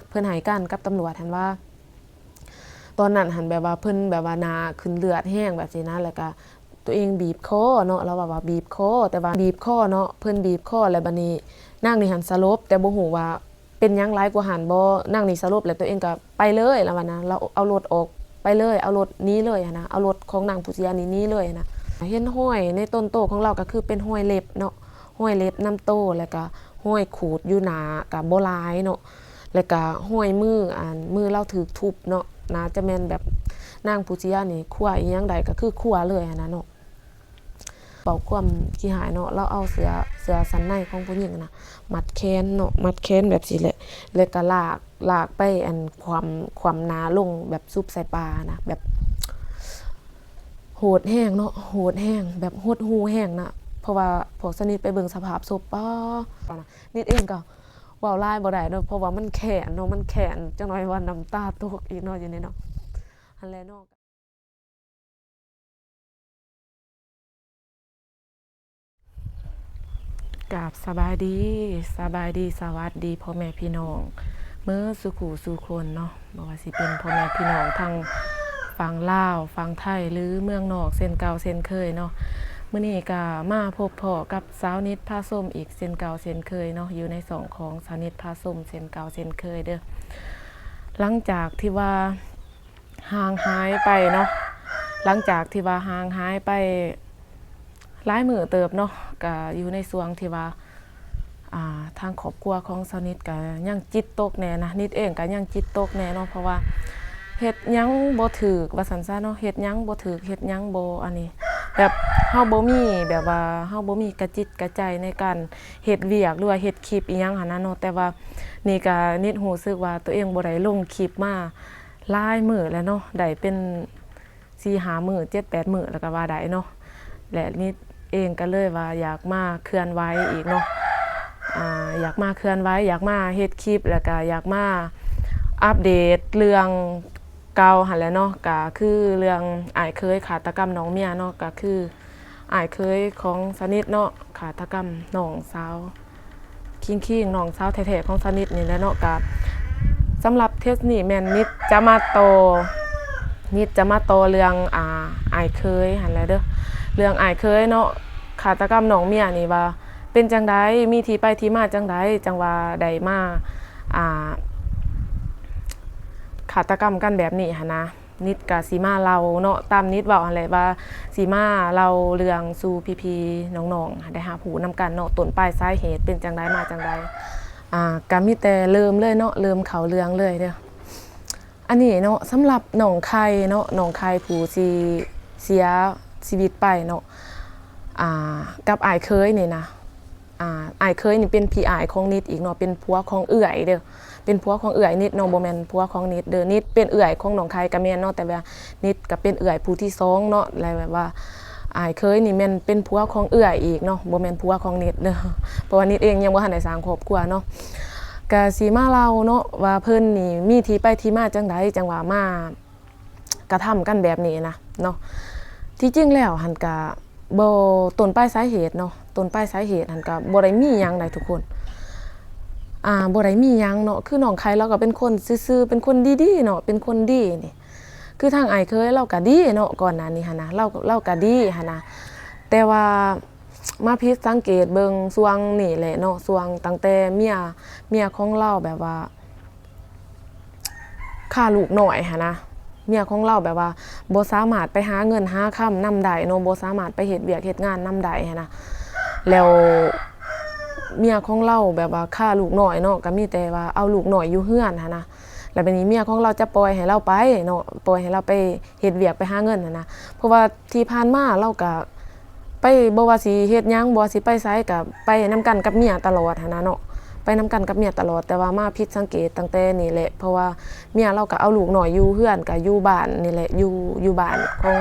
ເພິ່ນໃຫ້ການກັບຕຳຫຼວດຫັ້ນວ່າ ຕອນນັ້ນຫັ້ນແບບວ່າເພິ່ນແບບວ່າໜ້າຂຶ້ນເລືອດແຮງແບບຊີ້ນະ ແລ້ວກະຕົວເອງບີບຄໍເນາະ ລາວເວົ້າວ່າບີບຄໍ ແຕ່ວ່າບີບຄໍເນາະ ເພິ່ນບີບຄໍ ແລ້ວບາດນີ້ນາງນີ້ຫັ້ນສະຫຼົບ ແຕ່ບໍ່ຮູ້ວ່າເປັນຫຍັງຫຼາຍກວ່າຫັ້ນບໍ່ ນາງນີ້ສະຫຼົບ ແລ້ວຕົວເອງກໍໄປເລີຍ ລາວວ່ານະ ລາວເອົາລົດອອກໄປເລີຍ ເອົາລົດໜີເລີຍຫັ້ນນະ ເອົາລົດຂອງນາງຜູ້ເສຍນີ້ໜີເລີຍຫັ້ນນະ ເຫັນຮອຍໃນຕົ້ນໂຕຂອງລາວກໍຄືເປັນຮອຍເລັບເນາະ ຮອຍເລັບນຳໂຕ ແລ້ວກະຮອຍຂູດຢູ່ໜ້າກະບໍ່ຫຼາຍເນາະ ແລ້ວກະຮອຍມື ອັນ ມືລາວຖືກທຸບເນາະ ໜ້າຈະແມ່ນແບບນາງຜູ້ເສຍນີ້ຄົວອີ່ຫຍັງໄດ້ ກະຄືຄົວເລີຍຫັ້ນນະເນາະ. ເວົ້າຄວາມຂີ້ຮ້າຍເນາະ ລາວເອົາເສື້ອ ເສື້ອຊັ້ນໃນຂອງຜູ້ຍິງຫັ້ນນະ ມັດແຂນເນາະ ມັດແຂນແບບຊີ້ແຫຼະ ແລ້ວກະລາກ ລາກໄປ ອັນ ຄວ່ຳ ຄວ່ຳໜ້າລົງແບບຊຸບໃສ່ປ່ານະ ແບບ ໂຫດແຮງເນາະ ໂຫດແຮງ ແບບຫົດຫູ່ແຮງນະ ເພາະວ່າພວກສະນິດໄປເບິ່ງສະພາບສົບ ປາ ນິດເອງກໍເວົ້າຫຼາຍບໍ່ໄດ້ເນາະ ເພາະວ່າມັນແຄ້ນເນາະ ມັນແຄ້ນ ຈັກໜ້ອຍວ່ານ້ຳຕາຕົກອີກເນາະ ຢູ່ນີ້ເນາະ ຫັ້ນແຫຼະເນາະ. ກາບສະບາຍດີ ສະບາຍດີ ສະຫວັດດີພໍ່ແມ່ພີ່ນ້ອງເໝິດສູ່ຄູ່ສູ່ຄົນເນາະ ບໍ່ວ່າຊິເປັນພໍ່ແມ່ພີ່ນ້ອງທາງຝັ່ງລາວ ຝັ່ງໄທ ຫຼື ເມືອງນອກເຊັ່ນເກົ່າເຊັ່ນເຄີຍເນາະ. ມື້ນີ້ກະມາພົບພໍ້ກັບສາວນິດພາຊົມອີກເຊັ່ນເກົ່າເຊັ່ນເຄີຍເນາະ ຢູ່ໃນຊ່ອງຂອງສາວນິດພາຊົມເຊັ່ນເກົ່າເຊັ່ນເຄີຍເດີ້. ຫຼັງຈາກທີ່ວ່າ ຫ່າງຫາຍໄປເນາະ ຫຼັງຈາກທີ່ວ່າຫ່າງຫາຍໄປຫຼາຍມື້ເຕີບເນາະ ກະຢູ່ໃນຊ່ວງທີ່ວ່າ ອ່າ ທາງຄອບຄົວຂອງສາວນິດກະຍັງຈິດຕົກແດ່ນະ ນິດເອງກະຍັງຈິດຕົກແດ່ເນາະ ເພາະວ່າເຮັດຫຍັງບໍ່ຖືກວ່າຊັ້ນຊະເນາະ ເຮັດຫຍັງບໍ່ຖືກ ເຮັດຫຍັງບໍ່ອັນນີ້ ແບບເຮົາບໍ່ມີ ແບບວ່າເຮົາບໍ່ມີກະຈິດກະໃຈໃນການເຮັດວຽກ ຫຼືວ່າເຮັດຄລິບອີ່ຫຍັງຫັ້ນນະເນາະ ແຕ່ວ່ານີ້ກະນິດຮູ້ສຶກວ່າຕົວເອງບໍ່ໄດ້ລົງຄລິບມາ ຫຼາຍມື້ແລ້ວເນາະ ໄດ້ເປັນສີ່ຫ້າມື້ ເຈັດແປດມື້ແລ້ວກໍວ່າໄດ້ເນາະ ແລະ ນິດເອງກໍເລີຍວ່າຢາກມາເຄື່ອນໄຫວອີກເນາະ ອ່າ ຢາກມາເຄື່ອນໄຫວ ຢາກມາເຮັດຄລິບ ແລ້ວກໍຢາກມາອັບເດດເລື່ອງເກົ່າຫັ້ນແຫຼະເນາະ ກໍຄືເລື່ອງອ້າຍເຂີຍຄາດຕະກຳນ້ອງເມຍເນາະ ກໍຄື ອ້າຍເຂີຍຂອງສາວນິດເນາະ ຄາດຕະກຳນ້ອງສາວ ຄິງໆ ນ້ອງສາວແທ້ໆຂອງສາວນິດນີ້ແຫຼະເນາະ. ກະສຳລັບເທບນີ້ແມ່ນນິດຈະມາຕໍ່ ນິດຈະມາຕໍ່ເລື່ອງ ອ່າ ອ້າຍເຂີຍຫັ້ນແຫຼະເດີ້ ເລື່ອງອ້າຍເຂີຍເນາະ ຄາດຕະກຳນ້ອງເມຍນີ້ວ່າເປັນຈັ່ງໃດ ມີທີ່ໄປທີ່ມາຈັ່ງໃດ ຈັ່ງວ່າໄດ້ມາ ອ່າ ຄາດຕະກຳກັນແບບນີ້ຫັ້ນນະ. ນິດກະຊິມາເລົ່າເນາະ ຕາມນິດເວົ້າຫັ້ນແຫຼະວ່າຊິມາເລົ່າເລື່ອງສູ່ພີ່ໆນ້ອງໆໄດ້ຮັບຮູ້ນຳກັນເນາະ ຕົ້ນປາຍສາເຫດເປັນຈັ່ງໃດມາຈັ່ງໃດ. ອ່າ ກະມີແຕ່ເລີ່ມເລີຍເນາະ ເລີ່ມເຂົ້າເລື່ອງເລີຍເດີ້. ອັນນີ້ເນາະ ສຳລັບນ້ອງໄຂ່ເນາະ ນ້ອງໄຂ່ຜູ້ທີ່ເສຍຊີວິດໄປເນາະ ອ່າ ກັບອ້າຍເຂີຍນີ້ນະ ອ່າ ອ້າຍເຂີຍນີ້ເປັນພີ່ອ້າຍຂອງນິດອີກເນາະ ເປັນຜົວຂອງເອື້ອຍເດີ້ ເປັນຜົວຂອງເອື້ອຍນິດເນາະ ບໍ່ແມ່ນຜົວຂອງນິດເດີ້. ນິດເປັນເອື້ອຍຂອງນ້ອງໄຂ່ກະແມ່ນເນາະ ແຕ່ວ່ານິດກະເປັນເອື້ອຍຜູ້ທີສອງເນາະ ແລະ ແບບວ່າອ້າຍເຂີຍນີ້ແມ່ນເປັນຜົວຂອງເອື້ອຍອີກເນາະ ບໍ່ແມ່ນຜົວຂອງນິດເດີ້ ເພາະວ່ານິດເອງຍັງບໍ່ທັນໄດ້ສ້າງຄອບຄົວເນາະ. ກະຊິມາເລົ່າເນາະວ່າເພິ່ນນີ້ມີທີ່ໄປທີ່ມາຈັ່ງໃດ ຈັ່ງວ່າມາ ກະທຳກັນແບບນີ້ນະເນາະ. ທີ່ຈິງແລ້ວຫັ້ນກະບໍ່ ຕົ້ນປາຍສາເຫດເນາະ ຕົ້ນປາຍສາເຫດຫັ້ນກະບໍ່ໄດ້ມີຫຍັງໃດ໋ທຸກຄົນ ອ່າ ບໍ່ໄດ້ມີຫຍັງເນາະ ຄືນ້ອງໄຂ່ລາວກະເປັນຄົນຊື່ໆ ເປັນຄົນດີໆເນາະ ເປັນຄົນດີນີ້ ຄືທາງອ້າຍເຂີຍລາວກະດີເນາະ ກ່ອນໜ້ານີ້ຫັ້ນນະ ລາວ ລາວກະດີຫັ້ນນະ ແຕ່ວ່າມາຜິດສັງເກດເບິ່ງຊ່ວງນີ້ແຫຼະເນາະ ຊ່ວງຕັ້ງແຕ່ເມຍ ເມຍຂອງລາວແບບວ່າ ຄາລູກນ້ອຍຫັ້ນນະ ເມຍຂອງລາວແບບວ່າບໍ່ສາມາດໄປຫາເງິນຫາຄຳນຳໄດ້ເນາະ ບໍ່ສາມາດໄປເຮັດວຽກເຮັດງານນຳໄດ້ຫັ້ນນະ ແລ້ວເມຍຂອງລາວແບບວ່າຄາລູກນ້ອຍເນາະ ກະມີແຕ່ວ່າເອົາລູກນ້ອຍຢູ່ເຮືອນຫັ້ນນະ ແລ້ວບາດນີ້ເມຍຂອງລາວຈະປ່ອຍໃຫ້ລາວໄປເນາະ ປ່ອຍໃຫ້ລາວໄປເຮັດວຽກໄປຫາເງິນຫັ້ນນະ ເພາະວ່າທີ່ຜ່ານມາລາວກະ ໄປ ບໍ່ວ່າຊິເຮັດຫຍັງ ບໍ່ວ່າຊິໄປໃສກະໄປນຳກັນກັບເມຍຕະຫຼອດຫັ້ນນະເນາະ ໄປນຳກັນກັບເມຍຕະຫຼອດ ແຕ່ວ່າມາຜິດສັງເກດຕັ້ງແຕ່ນີ້ແຫຼະ ເພາະວ່າເມຍລາວກະເອົາລູກນ້ອຍຢູ່ເຮືອນ ກະຢູ່ບ້ານນີ້ແຫຼະ ຢູ່ ຢູ່ບ້ານຂອງ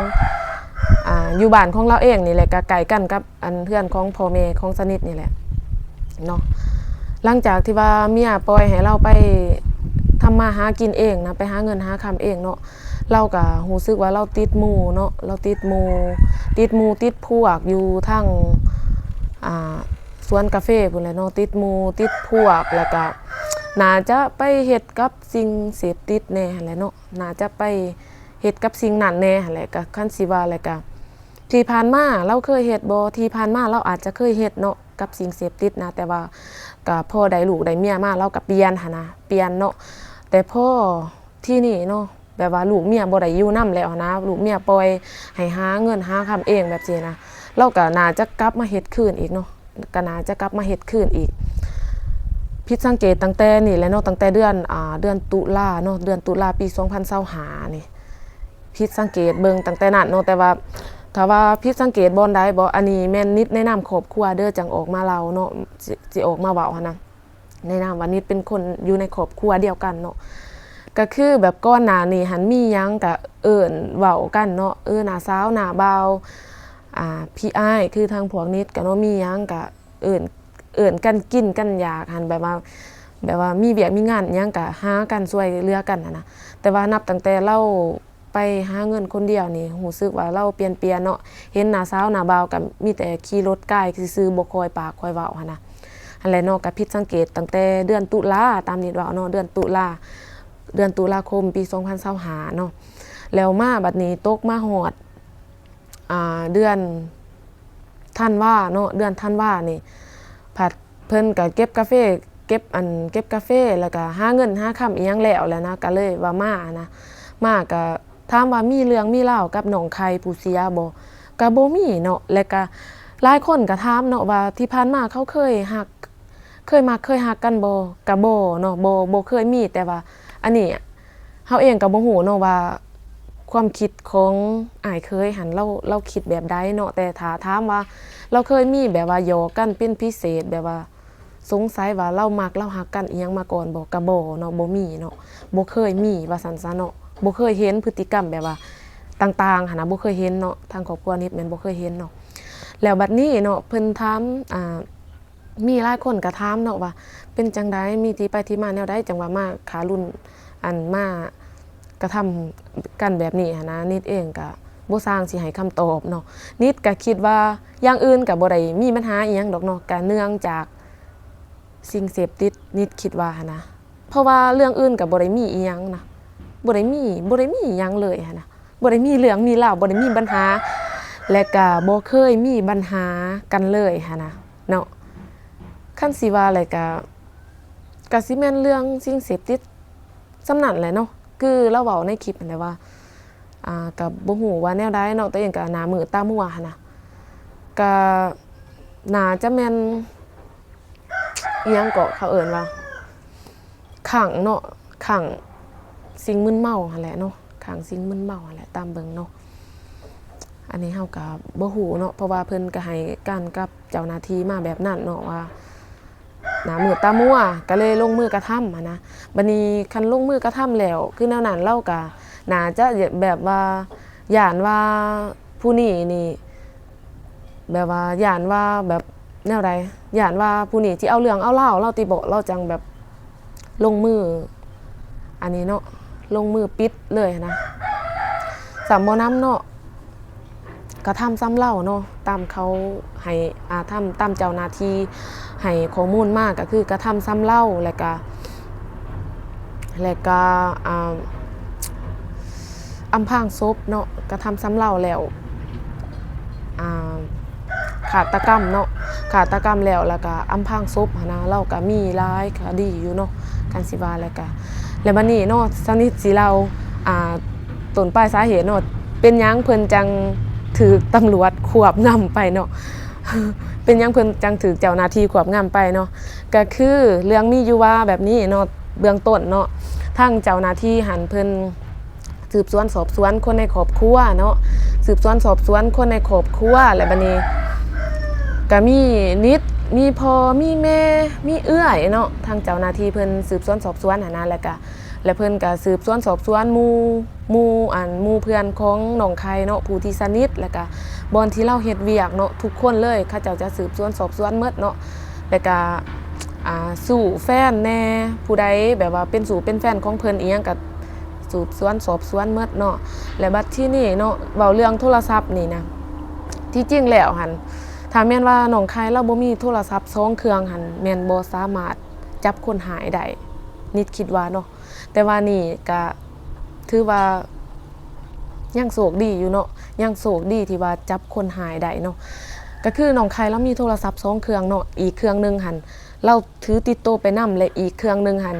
ອ່າ ຢູ່ບ້ານຂອງລາວເອງນີ້ແຫຼະ ກະໃກ້ກັນກັບ ອັນ ເຮືອນຂອງພໍ່ແມ່ຂອງສະນິດນີ້ແຫຼະເນາະ. ຫຼັງຈາກທີ່ວ່າເມຍປ່ອຍໃຫ້ລາວໄປທຳມາຫາກິນເອງນະ ໄປຫາເງິນຫາຄຳເອງເນາະ ລາວກະຮູ້ສຶກວ່າລາວຕິດໝູ່ເນາະ ລາວຕິດໝູ່ ຕິດໝູ່ຕິດພວກຢູ່ທາງ ອ່າ ສວນກາເຟພຸ້ນແຫຼະເນາະ ຕິດໝູ່ຕິດພວກ ແລ້ວກະ ໜ້າຈະໄປເຮັດກັບສິ່ງເສບຕິດແດ່ຫັ້ນແຫຼະເນາະ ໜ້າຈະໄປເຮັດກັບສິ່ງນັ້ນແດ່ຫັ້ນແຫຼະ. ກະຄັນຊິວ່າແລ້ວກະ ທີ່ຜ່ານມາລາວເຄີຍເຮັດບໍ່? ທີ່ຜ່ານມາລາວອາດຈະເຄີຍເຮັດເນາະ ກັບສິ່ງເສບຕິດນະ ແຕ່ວ່າກະພໍໄດ້ລູກໄດ້ເມຍມາ ລາວກະປ່ຽນຫັ້ນນະ ປ່ຽນເນາະ. ແຕ່ພໍທີນີ້ເນາະ ແບບວ່າລູກເມຍບໍ່ໄດ້ຢູ່ນຳແລ້ວຫັ້ນນະ ລູກເມຍປ່ອຍໃຫ້ຫາເງິນຫາຄຳເອງແບບຊີ້ນະ ລາວກະໜ້າຈະກັບມາເຮັດຄືນອີກເນາະ ກະໜ້າຈະກັບມາເຮັດຄືນອີກ. ຜິດສັງເກດຕັ້ງແຕ່ນີ້ແຫຼະເນາະ ຕັ້ງແຕ່ເດືອນ ອ່າ ເດືອນຕຸລາເນາະ ເດືອນຕຸລາປີສອງພັນຊາວຫ້ານີ້ ຜິດສັງເກດເບິ່ງຕັ້ງແຕ່ນັ້ນເນາະ. ແຕ່ວ່າຖ້າວ່າຜິດສັງເກດບ່ອນໃດບໍ່? ອັນນີ້ແມ່ນນິດໃນນາມຄອບຄົວເດີ ຈັ່ງອອກມາເລົ່າເນາະ ຊິ ຊິອອກມາເວົ້າຫັ້ນນະ ໃນນາມວ່ານິດເປັນຄົນຢູ່ໃນຄອບຄົວດຽວກັນເນາະ. ກະຄືແບບກ່ອນໜ້ານີ້ຫັ້ນ ມີຫຍັງກະເອີ້ນເວົ້າກັນເນາະ ເອີ ນ້າສາວ ນ້າບ່າວ ອ່າ ພີ່ອ້າຍ ຄືທາງພວກນິດກະເນາະ ມີຫຍັງກະເອີ້ນ ເອີ້ນກັນກິນກັນຢາກຫັ້ນ ແບບວ່າ ແບບວ່າມີວຽກມີງານຫຍັງກະຫາກັນຊ່ວຍເຫຼືອກັນຫັ້ນນະ. ແຕ່ວ່ານັບຕັ້ງແຕ່ລາວໄປຫາເງິນຄົນດຽວນີ້ ຮູ້ສຶກວ່າລາວປ່ຽນແປງເນາະ ເຫັນໜ້າສາວໜ້າບ່າວກະມີແຕ່ຂີ່ລົດກາຍຊື່ໆ ບໍ່ຄ່ອຍປາກຄ່ອຍເວົ້າຫັ້ນນະ. ຫັ້ນແຫຼະເນາະ ກະຜິດສັງເກດຕັ້ງແຕ່ເດືອນຕຸລາ ຕາມນິດເວົ້າເນາະ ເດືອນຕຸລາ ເດືອນຕຸລາຄົມປີສອງພັນຊາວຫ້າເນາະ. ແລ້ວມາບັດນີ້ຕົກມາຮອດ ອ່າ ເດືອນທັນວາເນາະ ເດືອນທັນວານີ້ ພັດເພິ່ນກະເກັບກາເຟ ເກັບ ອັນ ເກັບກາເຟ ແລ້ວກະຫາເງິນຫາຄຳອີ່ຫຍັງແລ້ວແຫຼະນະ ກະເລີຍວ່າມານະ ມາກະຖາມວ່າມີເລື່ອງມີລາວກັບນ້ອງໄຂ່ຜູ້ເສຍບໍ່? ກະບໍ່ມີເນາະ. ແລ້ວກະຫຼາຍຄົນກະຖາມເນາະວ່າ ທີ່ຜ່ານມາເຂົາເຄີຍຮັກ ເຄີຍມັກເຄີຍຮັກກັນບໍ່? ກະບໍ່ເນາະ ບໍ່ ບໍ່ເຄີຍມີ. ແຕ່ວ່າອັນນີ້ ເຮົາເອງກໍບໍ່ຮູ້ເນາະວ່າຄວາມຄິດຂອງອ້າຍເຂີຍຫັ້ນ ລາວ ລາວຄິດແບບໃດເນາະ, ແຕ່ຖ້າຖາມວ່າລາວເຄີຍມີແບບວ່າຫຍອກກັນເປັນພິເສດ ແບບວ່າສົງໄສວ່າລາວມັກລາວຮັກກັນອີ່ຫຍັງມາກ່ອນບໍ່? ກໍບໍ່ເນາະ, ບໍ່ມີເນາະ, ບໍ່ເຄີຍມີວ່າຊັ້ນຊະເນາະ, ບໍ່ເຄີຍເຫັນພຶດຕິກຳແບບວ່າຕ່າງໆຫັ້ນນະ, ບໍ່ເຄີຍເຫັນເນາະ, ທາງຄອບຄົວນີ້ແມ່ນບໍ່ເຄີຍເຫັນເນາະ. ແລ້ວບັດນີ້ເນາະ ເພິ່ນຖາມ ອ່າ ມີຫຼາຍຄົນກໍຖາມເນາະວ່າ ເປັນຈັ່ງໃດ ມີທີ່ໄປທີ່ມາແນວໃດ ຈັ່ງວ່າມາຂາລຸນ ອັນ ມາກະທຳກັນແບບນີ້ຫັ້ນນະ. ນິດເອງກະບໍ່ຊ່າງຊິໃຫ້ຄຳຕອບເນາະ, ນິດກະຄິດວ່າຢ່າງອື່ນກະບໍ່ໄດ້ມີບັນຫາອີ່ຫຍັງດອກເນາະ, ກະເນື່ອງຈາກສິ່ງເສບຕິດ ນິດຄິດວ່າຫັ້ນນະ. ເພາະວ່າເລື່ອງອື່ນກໍບໍ່ໄດ້ມີອີ່ຫຍັງນະ, ບໍ່ໄດ້ມີ ບໍ່ໄດ້ມີຫຍັງເລີຍຫັ້ນນະ, ບໍ່ໄດ້ມີເລື່ອງມີລາວ ບໍ່ໄດ້ມີບັນຫາ ແລະກະບໍ່ເຄີຍມີບັນຫາກັນເລີຍຫັ້ນນະເນາະ. ຄັນຊິວ່າແລ້ວກະ ກະຊິແມ່ນເລື່ອງສິ່ງເສບຕິດສ່ຳນັ້ນແຫຼະເນາະ, ຄືລາວເວົ້າໃນຄລິບຫັ້ນແຫຼະວ່າ ອ່າ ກະບໍ່ຮູ້ວ່າແນວໃດເນາະ, ຕົວເອງກະໜ້າມືດຕາມົວຫັ້ນນະ, ກະໜ້າຈະແມ່ນ ອີ່ຫຍັງເກາະ ເຂົາເອີ້ນວ່າຄັ້ງເນາະ, ຄັ້ງສິ່ງມຶນເມົາຫັ້ນແຫຼະເນາະ, ຄັ້ງສິ່ງມຶນເມົາຫັ້ນແຫຼະ ຕາມເບິ່ງເນາະ. ອັນນີ້ເຮົາກະບໍ່ຮູ້ເນາະ ເພາະວ່າເພິ່ນກະໃຫ້ການກັບເຈົ້າໜ້າທີ່ມາແບບນັ້ນເນາະ ວ່າໜ້າມືດຕາມົວ ກະເລີຍລົງມືກະທຳຫັ້ນນະ. ບັດນີ້ຄັນລົງມືກະທຳແລ້ວ ຄືແນວນັ້ນ ລາວກະໜ້າຈະແບບວ່າ ຢ້ານວ່າຜູ້ນີ້ນີ້ ແບບວ່າຢ້ານວ່າແບບແນວໃດ ຢ້ານວ່າຜູ້ນີ້ຊິເອົາເລື່ອງເອົາລາວລາວຕິເບາະ, ລາວຈັ່ງແບບລົງມື ອັນນີ້ເນາະ, ລົງມືປິດເລີຍຫັ້ນນະ. ສ່ຳບໍ່ນຳເນາະ ກະທຳຊຳເລົາເນາະ, ຕາມເຂົາໃຫ້ ອ່າ ທຳຕາມເຈົ້າໜ້າທີ່ໃຫ້ຂໍ້ມູນມາ ກະຄືກະທຳຊຳເລົາ ແລະກະ ແລະກະ ອ່າ ອຳພາງສົບເນາະ, ກະທຳຊຳເລົາແລ້ວ ອ່າ ຄາດຕະກຳເນາະ, ຄາດຕະກຳແລ້ວ ແລ້ວກະອຳພາງສົບຫັ້ນນະ. ລາວກະມີຫຼາຍຄະດີຢູ່ເນາະ ຄັນຊິວ່າແລ້ວກະ. ແລ້ວບັດນີ້ເນາະ ສາວນິດຊິເລົ່າ ອ່າ ຕົ້ນປາຍສາເຫດເນາະ ເປັນຫຍັງເພິ່ນຈັ່ງຖືກຕຳຫຼວດຄວບງຳໄປເນາະ, ເປັນຫຍັງເພິ່ນຈັ່ງຖືກເຈົ້າໜ້າທີ່ຄວບງຳໄປເນາະ. ກະຄືເລື່ອງມີຢູ່ວ່າແບບນີ້ເນາະ, ເບື້ອງຕົ້ນເນາະ ທາງເຈົ້າໜ້າທີ່ຫັ້ນເພິ່ນ ສືບສວນສອບສວນຄົນໃນຄອບຄົວເນາະ, ສືບສວນສອບສວນຄົນໃນຄອບຄົວ ແລະບັດນີ້ກະມີນິດ ມີພໍ່ ມີແມ່ ມີເອື້ອຍເນາະ, ທາງເຈົ້າໜ້າທີ່ເພິ່ນສືບສວນສອບສວນຫັ້ນນະ. ແລ້ວກະ ແລະເພິ່ນກະສືບສວນສອບສວນໝູ່ ໝູ່ ອັນ ໝູ່ເພື່ອນຂອງນ້ອງໄຂ່ເນາະ ຜູ້ທີ່ສະໜິດ ແລ້ວກະບ່ອນທີ່ລາວເຮັດວຽກເນາະ, ທຸກຄົນເລີຍ ເຂົາເຈົ້າຈະສືບສວນສອບສວນໝົດເນາະ. ແລ້ວກະ ອ່າ ຊູ້ແຟນແດ່ ຜູ້ໃດແບບວ່າເປັນຊູ້ເປັນແຟນຂອງເພິ່ນອີ່ຫຍັງກະສືບສວນສອບສວນໝົດເນາະ. ແລະບັດທີນີ້ເນາະ ເວົ້າເລື່ອງໂທລະສັບນີ້ນະ ທີ່ຈິງແລ້ວຫັ້ນ ຖ້າແມ່ນວ່ານ້ອງໄຂ່ລາວບໍ່ມີໂທລະສັບສອງເຄື່ອງຫັ້ນ ແມ່ນບໍ່ສາມາດຈັບຄົນຮ້າຍໄດ້ ນິດຄິດວ່າເນາະ. ແຕ່ວ່ານີ້ກະຖືວ່າຍັງໂຊກດີຢູ່ເນາະ, ຍັງໂຊກດີທີ່ວ່າຈັບຄົນຮ້າຍໄດ້ເນາະ. ກະຄືນ້ອງໄຂ່ລາວມີໂທລະສັບສອງເຄື່ອງເນາະ, ອີກເຄື່ອງໜຶ່ງຫັ້ນລາວຖືຕິດໂຕໄປນຳ ແລະ ອີກເຄື່ອງໜຶ່ງຫັ້ນ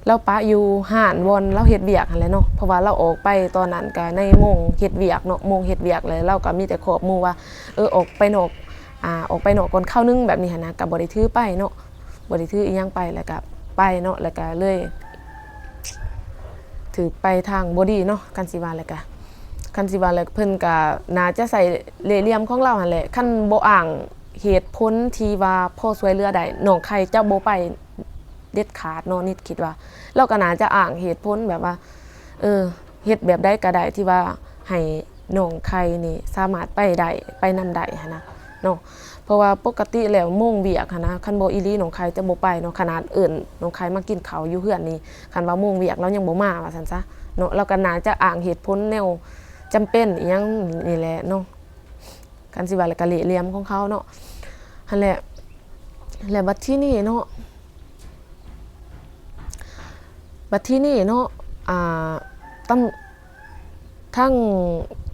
ລາວປະຢູ່ຮ້ານບ່ອນລາວເຮັດວຽກຫັ້ນແຫຼະເນາະ, ເພາະວ່າລາວອອກໄປຕອນນັ້ນກະໃນໂມງເຮັດວຽກເນາະ, ໂມງເຮັດວຽກ ແລ້ວລາວກະມີແຕ່ຂອບໝູ່ວ່າ ເອີ ອອກໄປນອກ ອາ ອອກໄປນອກກ່ອນຄາວໜຶ່ງແບບນີ້ຫັ້ນນະ, ກະບໍ່ໄດ້ຖືໄປເນາະ, ບໍ່ໄດ້ຖືອີ່ຫຍັງໄປ ແລ້ວກະໄປເນາະ, ແລ້ວກະເລີຍຖືກໄປທາງບໍ່ດີເນາະ. ຄັນຊິວ່າແລ້ວກະ ຄັນຊິວ່າແລ້ວ ເພິ່ນກະໜ້າຈະໃຊ້ເລ່ຫຼ່ຽມຂອງລາວຫັ້ນແຫຼະ, ຄັນບໍ່ອ້າງເຫດຜົນທີ່ວ່າພໍຊ່ວຍເຫຼືອໄດ້ ນ້ອງໄຂ່ຈະບໍ່ໄປ ເດັດຂາດເນາະ. ນິດຄິດວ່າລາວກໍໜ້າຈະອ້າງເຫດຜົນແບບວ່າ ເອີ ເຮັດແບບໃດກໍໄດ້ທີ່ວ່າໃຫ້ນ້ອງໄຂ່ນີ້ສາມາດໄປໄດ້ ໄປນຳໄດ້ຫັ້ນນະເນາະ. ເພາະວ່າປົກກະຕິແລ້ວໂມງວຽກຫັ້ນນະ ຄັນບໍ່ອີ່ຫຼີນ້ອງໄຂ່ຈະບໍ່ໄປເນາະ, ຂະໜາດເອີ້ນນ້ອງໄຂ່ມາກິນເຂົ້າຢູ່ເຮືອນນີ້ ຄັນວ່າໂມງວຽກລາວຍັງບໍ່ມາວ່າຊັ້ນຊະເນາະ. ລາວກໍໜ້າຈະອ້າງເຫດຜົນແນວຈຳເປັນອີ່ຫຍັງນີ້ແຫຼະເນາະ. ຄັນຊິວ່າແລ້ວກະເລ່ຫຼ່ຽມຂອງເຂົາເນາະ ຫັ້ນແຫຼະ. ແລ້ວບັດທີນີ້ເນາະ ບັດທີນີ້ເນາະ ອ່າ ຕຳ ທາງ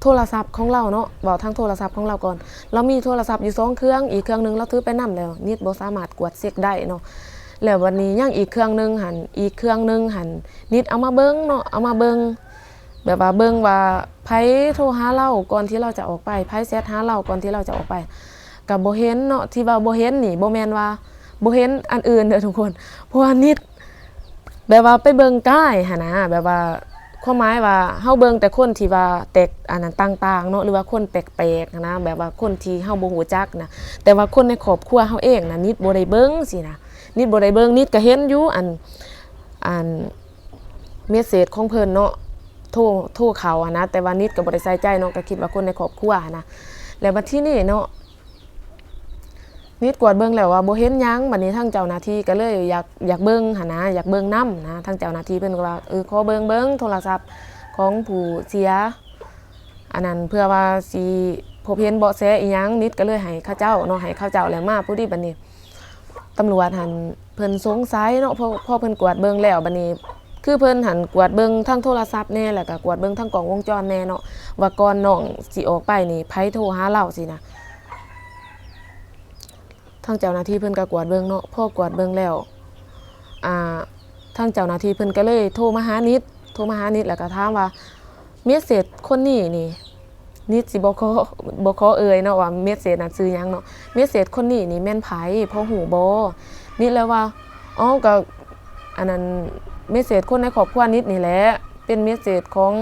ໂທລະສັບຂອງລາວເນາະ ເວົ້າທາງໂທລະສັບຂອງລາວກ່ອນ, ລາວມີໂທລະສັບຢູ່ສອງເຄື່ອງ, ອີກເຄື່ອງໜຶ່ງລາວຖືໄປນຳແລ້ວ ນິດບໍ່ສາມາດກວດເຊັກໄດ້ເນາະ. ແລ້ວບັດນີ້ຍັງອີກເຄື່ອງໜຶ່ງຫັ້ນ ອີກເຄື່ອງໜຶ່ງຫັ້ນ ນິດເອົາມາເບິ່ງເນາະ ເອົາມາເບິ່ງ ແບບວ່າເບິ່ງວ່າໃຜໂທຫາລາວກ່ອນທີ່ລາວຈະອອກໄປ, ໃຜແຊັດຫາລາວກ່ອນທີ່ລາວຈະອອກໄປ. ກໍບໍ່ເຫັນເນາະ, ທີ່ວ່າບໍ່ເຫັນນີ້ບໍ່ແມ່ນວ່າບໍ່ເຫັນອັນອື່ນເດີທຸກຄົນ, ເພາະວ່ານິດແບບວ່າໄປເບິ່ງກາຍຫັ້ນນະ, ແບບວ່າຄວາມໝາຍວ່າເຮົາເບິ່ງແຕ່ຄົນທີ່ວ່າແຕກ ອັນນັ້ນຕ່າງໆເນາະ ຫຼືວ່າຄົນແປກໆຫັ້ນນະ, ແບບວ່າຄົນທີ່ເຮົາບໍ່ຮູ້ຈັກນະ. ແຕ່ວ່າຄົນໃນຄອບຄົວເຮົາເອງນະ ນິດບໍ່ໄດ້ເບິ່ງຊີ້ນະ, ນິດບໍ່ໄດ້ເບິ່ງ. ນິດກໍເຫັນຢູ່ ອັນ ອັນ ເມສເສດຂອງເພິ່ນເນາະ ໂທ ໂທເຂົ້າຫັ້ນນະ, ແຕ່ວ່ານິດກໍບໍ່ໄດ້ໃສ່ໃຈເນາະ, ກໍຄິດວ່າຄົນໃນຄອບຄົວຫັ້ນນະ. ແລ້ວບັດທີນີ້ເນາະ ນິດກວດເບິ່ງແລ້ວວ່າບໍ່ເຫັນຫຍັງ, ບັດນີ້ທາງເຈົ້າໜ້າທີ່ກໍເລີຍຢາກ ຢາກເບິ່ງຫັ້ນນະ, ຢາກເບິ່ງນຳນະ. ທາງເຈົ້າໜ້າທີ່ເພິ່ນກໍວ່າ ເອີ ຂໍເບິ່ງ ເບິ່ງໂທລະສັບຂອງຜູ້ເສຍ ອັນນັ້ນ ເພື່ອວ່າຊິພົບເຫັນເບາະແສອີ່ຫຍັງ. ນິດກໍເລີຍໃຫ້ເຂົາເຈົ້າເນາະ ໃຫ້ເຂົາເຈົ້າແລ້ວມາ. ພໍດີບັດນີ້ ຕຳຫຼວດຫັ້ນເພິ່ນສົງໄສເນາະ, ພໍ ພໍເພິ່ນກວດເບິ່ງແລ້ວ ບັດນີ້ຄືເພິ່ນຫັ້ນກວດເບິ່ງທັງໂທລະສັບແດ່ ແລ້ວກໍກວດເບິ່ງທັງກ້ອງວົງຈອນແດ່ເນາະ ວ່າກ່ອນນ້ອງຊິອອກໄປນີ້ ໃຜໂທຫາລາວຊີ້ນະ. ທາງເຈົ້າໜ້າທີ່ເພິ່ນກໍກວດເບິ່ງເນາະ, ພໍກວດເບິ່ງແລ້ວ ອ່າ ທາງເຈົ້າໜ້າທີ່ເພິ່ນກໍເລີຍໂທມາຫານິດ ໂທມາຫານິດ ແລ້ວກໍຖາມວ່າ ເມສເສດຄົນນີ້ນີ້ ນິດຊິບໍ່ຂໍ ບໍ່ຂໍເອີ່ຍເນາະວ່າເມສເສດນັ້ນຊື່ຫຍັງເນາະ, ເມສເສດຄົນນີ້ນີ້ແມ່ນໃຜ ພໍຮູ້ບໍ່? ນິດເລີຍວ່າ ອໍ ກໍອັນນັ້ນ ເມສເສດຄົນໃນຄອບຄົວນິດນີ້ແຫຼະ, ເປັນເມສເສດຂອງ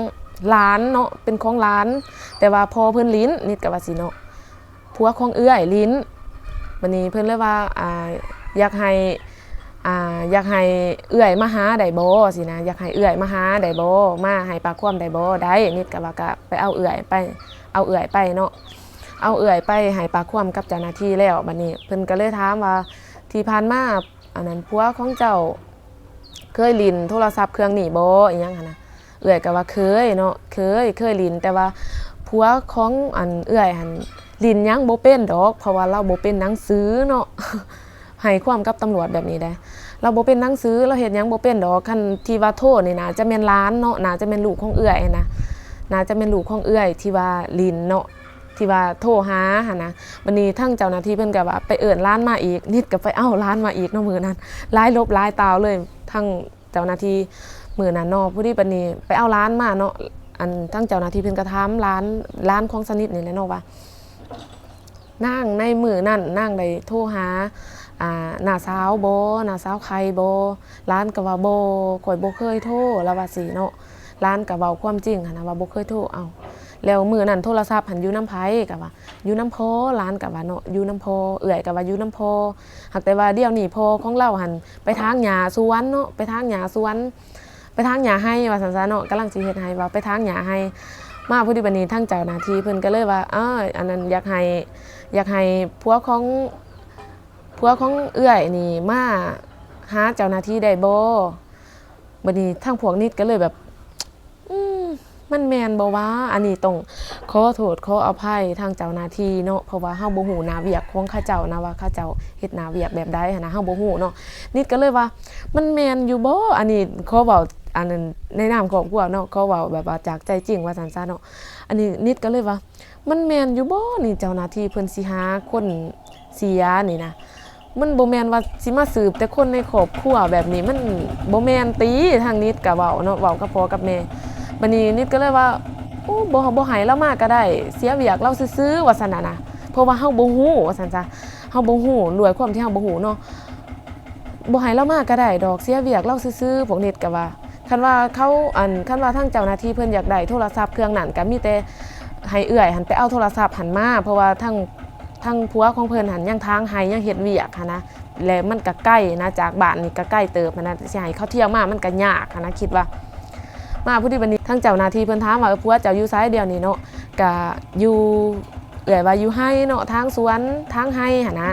ຫຼານເນາະ ເປັນຂອງຫຼານ ແຕ່ວ່າພໍ່ເພິ່ນຫຼິ້ນ, ນິດກໍວ່າຊີ້ເນາະ. ຜົວຂອງເອື້ອຍຫຼິ້ນ. ບັດນີ້ເພິ່ນເລີຍວ່າ ອ່າ ຢາກໃຫ້ ອ່າ ຢາກໃຫ້ເອື້ອຍມາຫາໄດ້ບໍ່ ຊີ້ນະ, ຢາກໃຫ້ເອື້ອຍມາຫາໄດ້ບໍ່ ມາໃຫ້ປາກຄວາມໄດ້ບໍ່? ໄດ້. ນິດກໍວ່າ ກໍໄປເອົາເອື້ອຍໄປ ເອົາເອື້ອຍໄປເນາະ, ເອົາເອື້ອຍໄປໃຫ້ປາກຄວາມກັບເຈົ້າໜ້າທີ່ແລ້ວ. ບັດນີ້ເພິ່ນກໍເລີຍຖາມວ່າ ທີ່ຜ່ານມາ ອັນນັ້ນ ຜົວຂອງເຈົ້າເຄີຍຫຼິ້ນໂທລະສັບເຄື່ອງນີ້ບໍ່ ອີ່ຫຍັງຫັ້ນນະ. ເອື້ອຍກໍວ່າເຄີຍເນາະ ເຄີຍ ເຄີຍຫຼິ້ນ, ແຕ່ວ່າຜົວຂອງອັນເອື້ອຍຫັ້ນຫຼິ້ນຫຍັງບໍ່ເປັນດອກ ເພາະວ່າລາວບໍ່ເປັນໜັງສືເນາະ. ໃຫ້ຄວາມກັບຕຳຫຼວດແບບນີ້ໄດ໋ ລາວບໍ່ເປັນໜັງສື ລາວເຮັດຫຍັງບໍ່ເປັນດອກ. ຄັນທີ່ວ່າໂທນີ້ໜ້າຈະແມ່ນຫຼານເນາະ ໜ້າຈະແມ່ນລູກຂອງເອື້ອຍນະ ໜ້າຈະແມ່ນລູກຂອງເອື້ອຍທີ່ວ່າຫຼິ້ນເນາະ ທີ່ວ່າໂທຫາຫັ້ນນະ. ບັດນີ້ທາງເຈົ້າໜ້າທີ່ເພິ່ນກໍວ່າໄປເອີ້ນຫຼານມາອີກ, ນິດກໍໄປເອົາຫຼານມາອີກເນາະມື້ນັ້ນ. ຫຼາຍລົບຫຼາຍຕ່າວເລີຍ ທາງເຈົ້າໜ້າທີ່ມື້ນັ້ນເນາະ. ພໍດີບັດນີ້ໄປເອົາຫຼານມາເນາະ, ອັນ ທາງເຈົ້າໜ້າທີ່ເພິ່ນກໍຖາມຫຼານ ຫຼານຂອງສະນິດນີ້ແຫຼະເນາະວ່າ ນາງໃນມື້ນັ້ນນາງໄດ້ໂທຫາ ອ່າ ນ້າສາວບໍ່ ນ້າສາວໄຂ່ບໍ່? ຫຼານກໍວ່າ ບໍ່ ຂ້ອຍບໍ່ເຄີຍໂທ ລາວວ່າຊີ້ເນາະ. ຫຼານກໍເວົ້າຄວາມຈິງຫັ້ນນະວ່າບໍ່ເຄີຍໂທ. ເອົ້າ ແລ້ວມື້ນັ້ນໂທລະສັບຫັ້ນຢູ່ນຳໃຜ? ກໍວ່າຢູ່ນຳພໍ່. ຫຼານກໍວ່າເນາະ ຢູ່ນຳພໍ່. ເອື້ອຍກໍວ່າຢູ່ນຳພໍ່. ຫາກແຕ່ວ່າດຽວນີ້ພໍ່ຂອງລາວຫັ້ນໄປຖາງຫຍ້າສວນເນາະ ໄປຖາງຫຍ້າສວນ ໄປຖາງຫຍ້າໄຮ່ວ່າຊັ້ນຊະເນາະ, ກຳລັງຊິເຮັດໄຮ່ ວ່າໄປຖາງຫຍ້າໄຮ່ມາ. ພໍດີບັດນີ້ທາງເຈົ້າໜ້າທີ່ເພິ່ນກໍເລີຍວ່າ ເອີ ອັນນັ້ນ ຢາກໃຫ້ ຢາກໃຫ້ຜົວຂອງ ຜົວຂອງເອື້ອຍນີ້ມາຫາເຈົ້າໜ້າທີ່ໄດ້ບໍ່? ບັດນີ້ທາງພວກນິດກໍເລີຍແບບ ອືມ ມັນແມ່ນບໍ່ວະ? ອັນນີ້ຕ້ອງຂໍໂທດຂໍອະໄພທາງເຈົ້າໜ້າທີ່ເນາະ ເພາະວ່າເຮົາບໍ່ຮູ້ໜ້າວຽກຂອງເຂົາເຈົ້ານະ ວ່າເຂົາເຈົ້າເຮັດໜ້າວຽກແບບໃດຫັ້ນນະ ເຮົາບໍ່ຮູ້ເນາະ. ນິດກໍເລີຍວ່າ ມັນແມ່ນຢູ່ບໍ່? ອັນນີ້ຂໍເວົ້າ ອັນນັ້ນ ໃນນາມຄອບຄົວເນາະ ຂໍເວົ້າແບບວ່າຈາກໃຈຈິງວ່າຊັ້ນຊະເນາະ. ອັນນີ້ນິດກໍເລີຍວ່າ ມັນແມ່ນຢູ່ບໍ່ນີ້ ເຈົ້າໜ້າທີ່ເພິ່ນຊິຫາຄົນເສຍນີ້ນະ? ມັນບໍ່ແມ່ນວ່າຊິມາສືບແຕ່ຄົນໃນຄອບຄົວແບບນີ້ ມັນບໍ່ແມ່ນຕິ? ທາງນິດກໍເວົ້າເນາະ ເວົ້າກັບພໍ່ກັບແມ່. ບາດນີ້ນິດກໍເລີຍວ່າ ໂອ້ ບໍ່ ບໍ່ໃຫ້ລາວມາກໍໄດ້ ເສຍວຽກລາວຊື່ໆ ວ່າຊັ້ນນະ ເພາະວ່າເຮົາບໍ່ຮູ້ວ່າຊັ້ນຊະ ເຮົາບໍ່ຮູ້ ດ້ວຍຄວາມທີ່ເຮົາບໍ່ຮູ້ເນາະ. ບໍ່ໃຫ້ລາວມາກໍໄດ້ດອກ ເສຍວຽກລາວຊື່ໆ ພວກນິດກໍວ່າ. ຄັນວ່າເຂົາ ອັນ ຄັນວ່າທາງເຈົ້າໜ້າທີ່ເພິ່ນຢາກໄດ້ໂທລະສັບເຄື່ອງນັ້ນ ກໍມີແຕ່ໃຫ້ເອື້ອຍຫັ້ນໄປເອົາໂທລະສັບຫັ້ນມາ ເພາະວ່າທາງ ທາງຜົວຂອງເພິ່ນຫັ້ນຍັງຖາງໄຮ່ ຍັງເຮັດວຽກຫັ້ນນະ ແລະມັນກໍໄກນະ ຈາກບ້ານນີ້ກໍໄກເຕີບຫັ້ນນະ ຊິໃຫ້ເຂົາທຽວມາມັນກໍຍາກຫັ້ນນະ ຄິດວ່າ. ມາພໍດີບາດນີ້ ທາງເຈົ້າໜ້າທີ່ເພິ່ນຖາມວ່າ ເອີ ຜົວເຈົ້າຢູ່ໃສດຽວນີ້ເນາະ? ກະຢູ່ ເອື້ອຍວ່າຢູ່ໄຮ່ເນາະ ທາງສວນ ທາງໄຮ່ຫັ້ນນະ.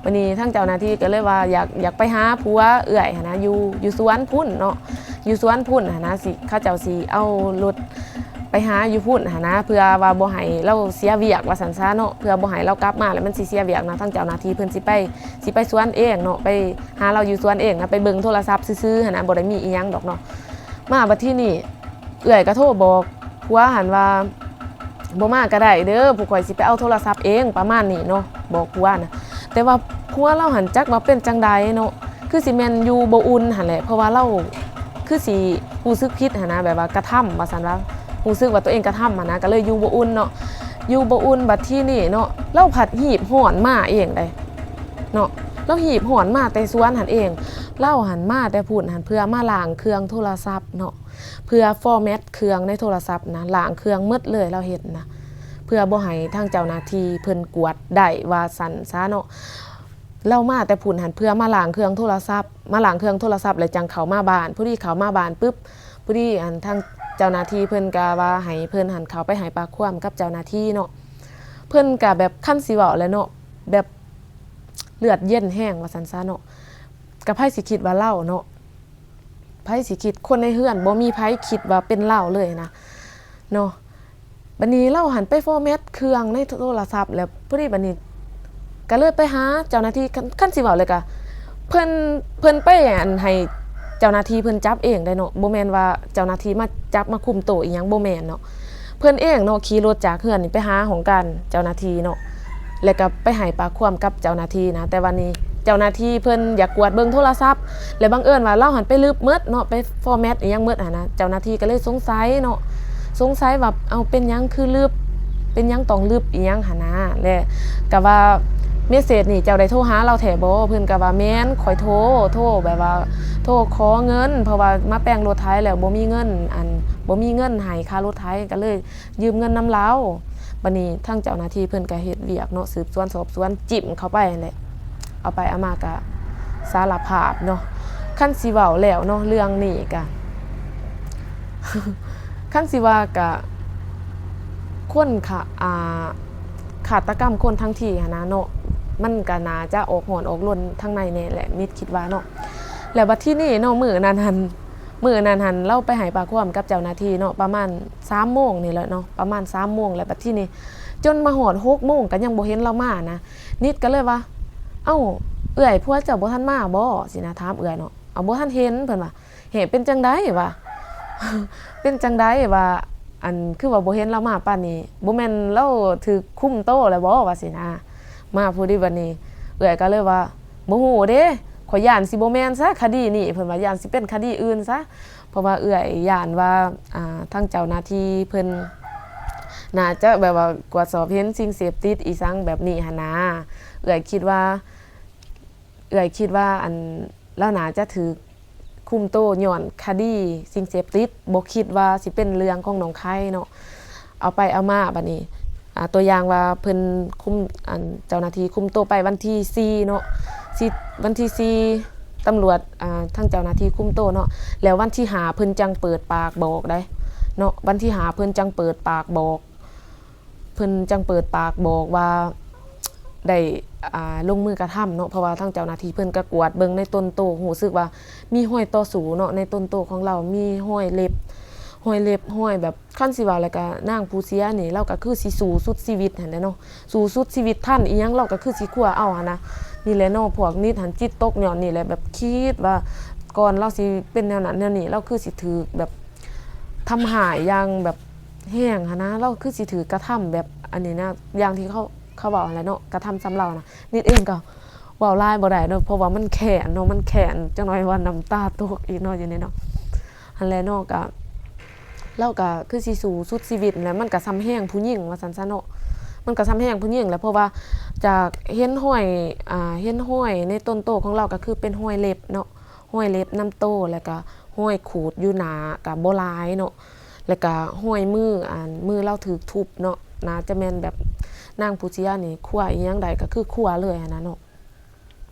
ບາດນີ້ທາງເຈົ້າໜ້າທີ່ກໍເລີຍວ່າ ຢາກ ຢາກໄປຫາຜົວເອື້ອຍຫັ້ນນະ ຢູ່ ຢູ່ສວນພຸ້ນເນາະ ຢູ່ສວນພຸ້ນຫັ້ນນະ ຊິ ເຂົາເຈົ້າຊິເອົາລົດໄປຫາຢູ່ພຸ້ນຫັ້ນນະ ເພື່ອວ່າບໍ່ໃຫ້ລາວເສຍວຽກວ່າຊັ້ນຊະເນາະ ເພື່ອບໍ່ໃຫ້ລາວກັບມາແລ້ວມັນຊິເສຍວຽກນະ. ທາງເຈົ້າໜ້າທີ່ເພິ່ນຊິໄປ ຊິໄປສວນເອງເນາະ ໄປຫາລາວຢູ່ສວນເອງນະ ໄປເບິ່ງໂທລະສັບຊື່ໆຫັ້ນນະ ບໍ່ໄດ້ມີອີ່ຫຍັງດອກເນາະ. ມາບັດທີນີ້ ເອື້ອຍກໍໂທບອກຜົວຫັ້ນວ່າ ບໍ່ມາກໍໄດ້ເດີ ພວກຂ້ອຍຊິໄປເອົາໂທລະສັບເອງ ປະມານນີ້ເນາະ ບອກຜົວນະ. ແຕ່ວ່າຜົວລາວຫັ້ນຈັກວ່າເປັນຈັ່ງໃດເນາະ ຄືຊິແມ່ນຢູ່ບໍ່ອຸ່ນຫັ້ນແຫຼະ ເພາະວ່າລາວຄືຊິຮູ້ສຶກຜິດຫັ້ນນະ ແບບວ່າກະທຳວ່າຊັ້ນວ່າ ຮູ້ສຶກວ່າຕົວເອງກະທຳຫັ້ນນະ ກໍເລີຍຢູ່ບໍ່ອຸ່ນເນາະ ຢູ່ບໍ່ອຸ່ນ. ບັດທີນີ້ເນາະ ລາວພັດຮີບຮ້ອນມາເອງໃດ໋ເນາະ ລາວຮີບຮ້ອນມາແຕ່ສວນຫັ້ນເອງ ລາວຫັ້ນມາແຕ່ພຸ້ນຫັ້ນ ເພື່ອມາລ້າງເຄື່ອງໂທລະສັບເນາະ ເພື່ອຟໍແມັດເຄື່ອງໃນໂທລະສັບນະ ລ້າງເຄື່ອງໝົດເລີຍ ລາວເຮັດນະ ເພື່ອບໍ່ໃຫ້ທາງເຈົ້າໜ້າທີ່ເພິ່ນກວດໄດ້ວ່າຊັ້ນຊະເນາະ. ລາວມາແຕ່ພຸ້ນຫັ້ນ ເພື່ອມາລ້າງເຄື່ອງໂທລະສັບ ມາລ້າງເຄື່ອງໂທລະສັບແລ້ວຈັ່ງເຂົ້າມາບ້ານ. ພໍດີເຂົ້າມາບ້ານປຶບ ພໍດີ ອັນ ທາງເຈົ້າໜ້າທີ່ເພິ່ນກໍວ່າໃຫ້ເພິ່ນຫັ້ນເຂົ້າໄປໃຫ້ປາກຄວາມກັບເຈົ້າໜ້າທີ່ເນາະ. ເພິ່ນກໍແບບ ຄັນຊິເວົ້າແຫຼະເນາະ ແບບເລືອດເຢັນແຮງວ່າຊັ້ນຊະເນາະ. ກໍໃຜຊິຄິດວ່າລາວເນາະ ໃຜຊິຄິດ ຄົນໃນເຮືອນບໍ່ມີໃຜຄິດວ່າເປັນລາວເລີຍນະເນາະ. ບັດນີ້ລາວຫັ້ນໄປຟໍແມັດເຄື່ອງໃນໂທລະສັບ ແລ້ວພໍດີບັດນີ້ກໍເລີຍໄປຫາເຈົ້າໜ້າທີ່ ຄັນ ຄັນຊິເວົ້າເລີຍກະ ເພິ່ນ ເພິ່ນໄປ ອັນ ໃຫ້ເຈົ້າໜ້າທີ່ເພິ່ນຈັບເອງໄດ໋ເນາະ ບໍ່ແມ່ນວ່າເຈົ້າໜ້າທີ່ມາຈັບມາຄຸມໂຕອີ່ຫຍັງ ບໍ່ແມ່ນເນາະ. ເພິ່ນເອງເນາະ ຂີ່ລົດຈາກເຮືອນນີ້ໄປຫາຫ້ອງການເຈົ້າໜ້າທີ່ເນາະ ແລ້ວກໍໄປໃຫ້ປາກຄວາມກັບເຈົ້າໜ້າທີ່ນະ. ແຕ່ວ່ານີ້ເຈົ້າໜ້າທີ່ເພິ່ນຢາກກວດເບິ່ງໂທລະສັບ ແລະ ບັງເອີນວ່າລາວຫັ້ນໄປລຶບໝົດເນາະ ໄປຟໍແມັດອີ່ຫຍັງໝົດຫັ້ນນະ. ເຈົ້າໜ້າທີ່ກໍເລີຍສົງໄສເນາະ ສົງໄສວ່າ ເອົ້າ ເປັນຫຍັງຄືລຶບ ເປັນຫຍັງຕ້ອງລຶບອີ່ຫຍັງຫັ້ນນະ. ແລະ ກໍວ່າ ເມສເສດນີ້ເຈົ້າໄດ້ໂທຫາລາວແທ້ບໍ່? ເພິ່ນກໍວ່າ ແມ່ນ ຂ້ອຍໂທ ໂທແບບວ່າ ໂທຂໍເງິນ ເພາະວ່າມາແປງລົດໄຖແລ້ວບໍ່ມີເງິນ ອັນ ບໍ່ມີເງິນໃຫ້ຄ່າລົດໄຖ ກໍເລີຍ ຢືມເງິນນຳລາວ. ບັດນີ້ທາງເຈົ້າໜ້າທີ່ເພິ່ນກໍເຮັດວຽກເນາະ ສືບສວນສອບສວນ ຈິ້ມເຂົ້າໄປຫັ້ນແຫຼະ ເອົາໄປເອົາມາກໍສາລະພາບເນາະ. ຄັນຊິເວົ້າແລ້ວເນາະ ເລື່ອງນີ້ກໍ ຄັນຊິວ່າກໍ ຄົນຂະ ອ່າ ຄາດຕະກຳຄົນທັງທີຫັ້ນນະເນາະ ມັນກໍໜ້າຈະອອກຮ້ອນອອກລົນທາງໃນແດ່ແຫຼະ ນິດຄິດວ່າເນາະ. ແລ້ວບັດທີນີ້ເນາະ ມື້ນັ້ນຫັ້ນ ມື້ນັ້ນຫັ້ນ ລາວໄປໃຫ້ປາກຄວາມກັບເຈົ້າໜ້າທີ່ເນາະ ປະມານສາມໂມງນີ້ແຫຼະເນາະ ປະມານສາມໂມງ. ແລ້ວບັດທີນີ້ ຈົນມາຮອດຫົກໂມງກໍຍັງບໍ່ເຫັນລາວມານະ. ນິດກໍເລີຍວ່າ ເອົ້າ ເອື້ອຍ ຜົວເຈົ້າບໍ່ທັນມາບໍ? ຊີ້ນະ ຖາມເອື້ອຍເນາະ. ເອົາ ບໍ່ທັນເຫັນ ເພິ່ນວ່າ. ເຫ ເປັນຈັ່ງໃດວະ? ເປັນຈັ່ງໃດວະ? ອັນ ຄືວ່າບໍ່ເຫັນລາວມາປານນີ້ ບໍ່ແມ່ນລາວຖືກຄຸມໂຕແລ້ວບໍ? ວ່າຊີ້ນະ. ມາພໍດີບັດນີ້ ເອື້ອຍກໍເລີຍວ່າ ບໍ່ຮູ້ເດ້ ຂ້ອຍຢ້ານຊິບໍ່ແມ່ນຊະ ຄະດີນີ້ ເພິ່ນວ່າ ຢ້ານຊິເປັນຄະດີອື່ນຊະ ເພາະວ່າເອື້ອຍຢ້ານວ່າ ອ່າ ທາງເຈົ້າໜ້າທີ່ເພິ່ນໜ້າຈະແບບວ່າກວດສອບເຫັນສິ່ງເສບຕິດອີ່ສັງແບບນີ້ຫັ້ນນາ. ເອື້ອຍຄິດວ່າ ເອື້ອຍຄິດວ່າ ອັນ ລາວໜ້າຈະຖືກຄຸມໂຕຍ້ອນຄະດີສິ່ງເສບຕິດ ບໍ່ຄິດວ່າຊິເປັນເລື່ອງຂອງໜອງຄາຍເນາະ. ເອົາໄປເອົາມາບັດນີ້ ອ່າ ຕົວຢ່າງວ່າເພິ່ນຄຸມ ອັນ ເຈົ້າໜ້າທີ່ຄຸມໂຕໄປວັນທີສີ່ເນາະ ສີ່ ວັນທີສີ່ ຕຳຫຼວດ ອ່າ ທາງເຈົ້າໜ້າທີ່ຄຸມໂຕເນາະ ແລ້ວວັນທີຫ້າເພິ່ນຈັ່ງເປີດປາກບອກໄດ໋ເນາະ ວັນທີຫ້າເພິ່ນຈັ່ງເປີດປາກບອກ ເພິ່ນຈັ່ງເປີດປາກບອກວ່າໄດ້ ອ່າ ລົງມືກະທຳເນາະ ເພາະວ່າທາງເຈົ້າໜ້າທີ່ເພິ່ນກະກວດເບິ່ງໃນຕົ້ນໂຕ ຮູ້ສຶກວ່າມີຮອຍຕໍ່ສູ້ເນາະ ໃນຕົ້ນໂຕຂອງລາວມີຮອຍເລັບ ຮອຍເລັບ ຮອຍແບບ ຄັນຊິເວົ້າແລ້ວກະ ນາງຜູ້ເສຍນີ້ ລາວກະຄືຊິສູ້ສຸດຊີວິດຫັ້ນແຫຼະເນາະ ສູ້ສຸດຊີວິດ ທັນອີ່ຫຍັງລາວກະຄືຊິຄວ້າເອົາຫັ້ນນະ. ນີ້ແຫຼະເນາະ ພວກນິດຫັ້ນຈິດຕົກຍ້ອນນີ້ແຫຼະ ແບບຄິດວ່າ ກ່ອນລາວຊິເປັນແນວນັ້ນແນວນີ້ ລາວຄືຊິຖືກແບບທຳຮ້າຍຢ່າງແບບແຮງຫັ້ນນະ ລາວຄືຊິຖືກກະທຳແບບອັນນີ້ນະ ຢ່າງທີ່ເຂົາ ເຂົາເວົ້າຫັ້ນແຫຼະເນາະ ກະທຳຊຳລາວນະ. ນິດເອງກະເວົ້າຫຼາຍບໍ່ໄດ້ເນາະ ເພາະວ່າມັນແຄ້ນເນາະ ມັນແຄ້ນ ຈັກໜ້ອຍວ່ານ້ຳຕາຕົກອີກເນາະ ຢູ່ນີ້ເນາະ. ຫັ້ນແຫຼະເນາະ ກະ ລາວກະຄືຊິສູ້ສຸດຊີວິດແຫຼະ ມັນກະສ່ຳແຮງຜູ້ຍິງວ່າຊັ້ນຊະເນາະ ມັນກະສ່ຳແຮງຜູ້ຍິງແຫຼະ ເພາະວ່າຈາກເຫັນຮອຍ ອ່າ ເຫັນຮອຍໃນຕົ້ນໂຕຂອງລາວ ກະຄືເປັນຮອຍເລັບເນາະ ຮອຍເລັບນຳໂຕ ແລ້ວກະຮອຍຂູດຢູ່ໜ້າກະບໍ່ຫຼາຍເນາະ ແລ້ວກະຮອຍມື ອັນ ມືລາວຖືກທຸບເນາະ ໜ້າຈະແມ່ນແບບນາງຜູ້ເສຍນີ້ ຄວ້າອີ່ຫຍັງໄດ້ກະຄືຄວ້າເລີຍຫັ້ນນະເນາະ.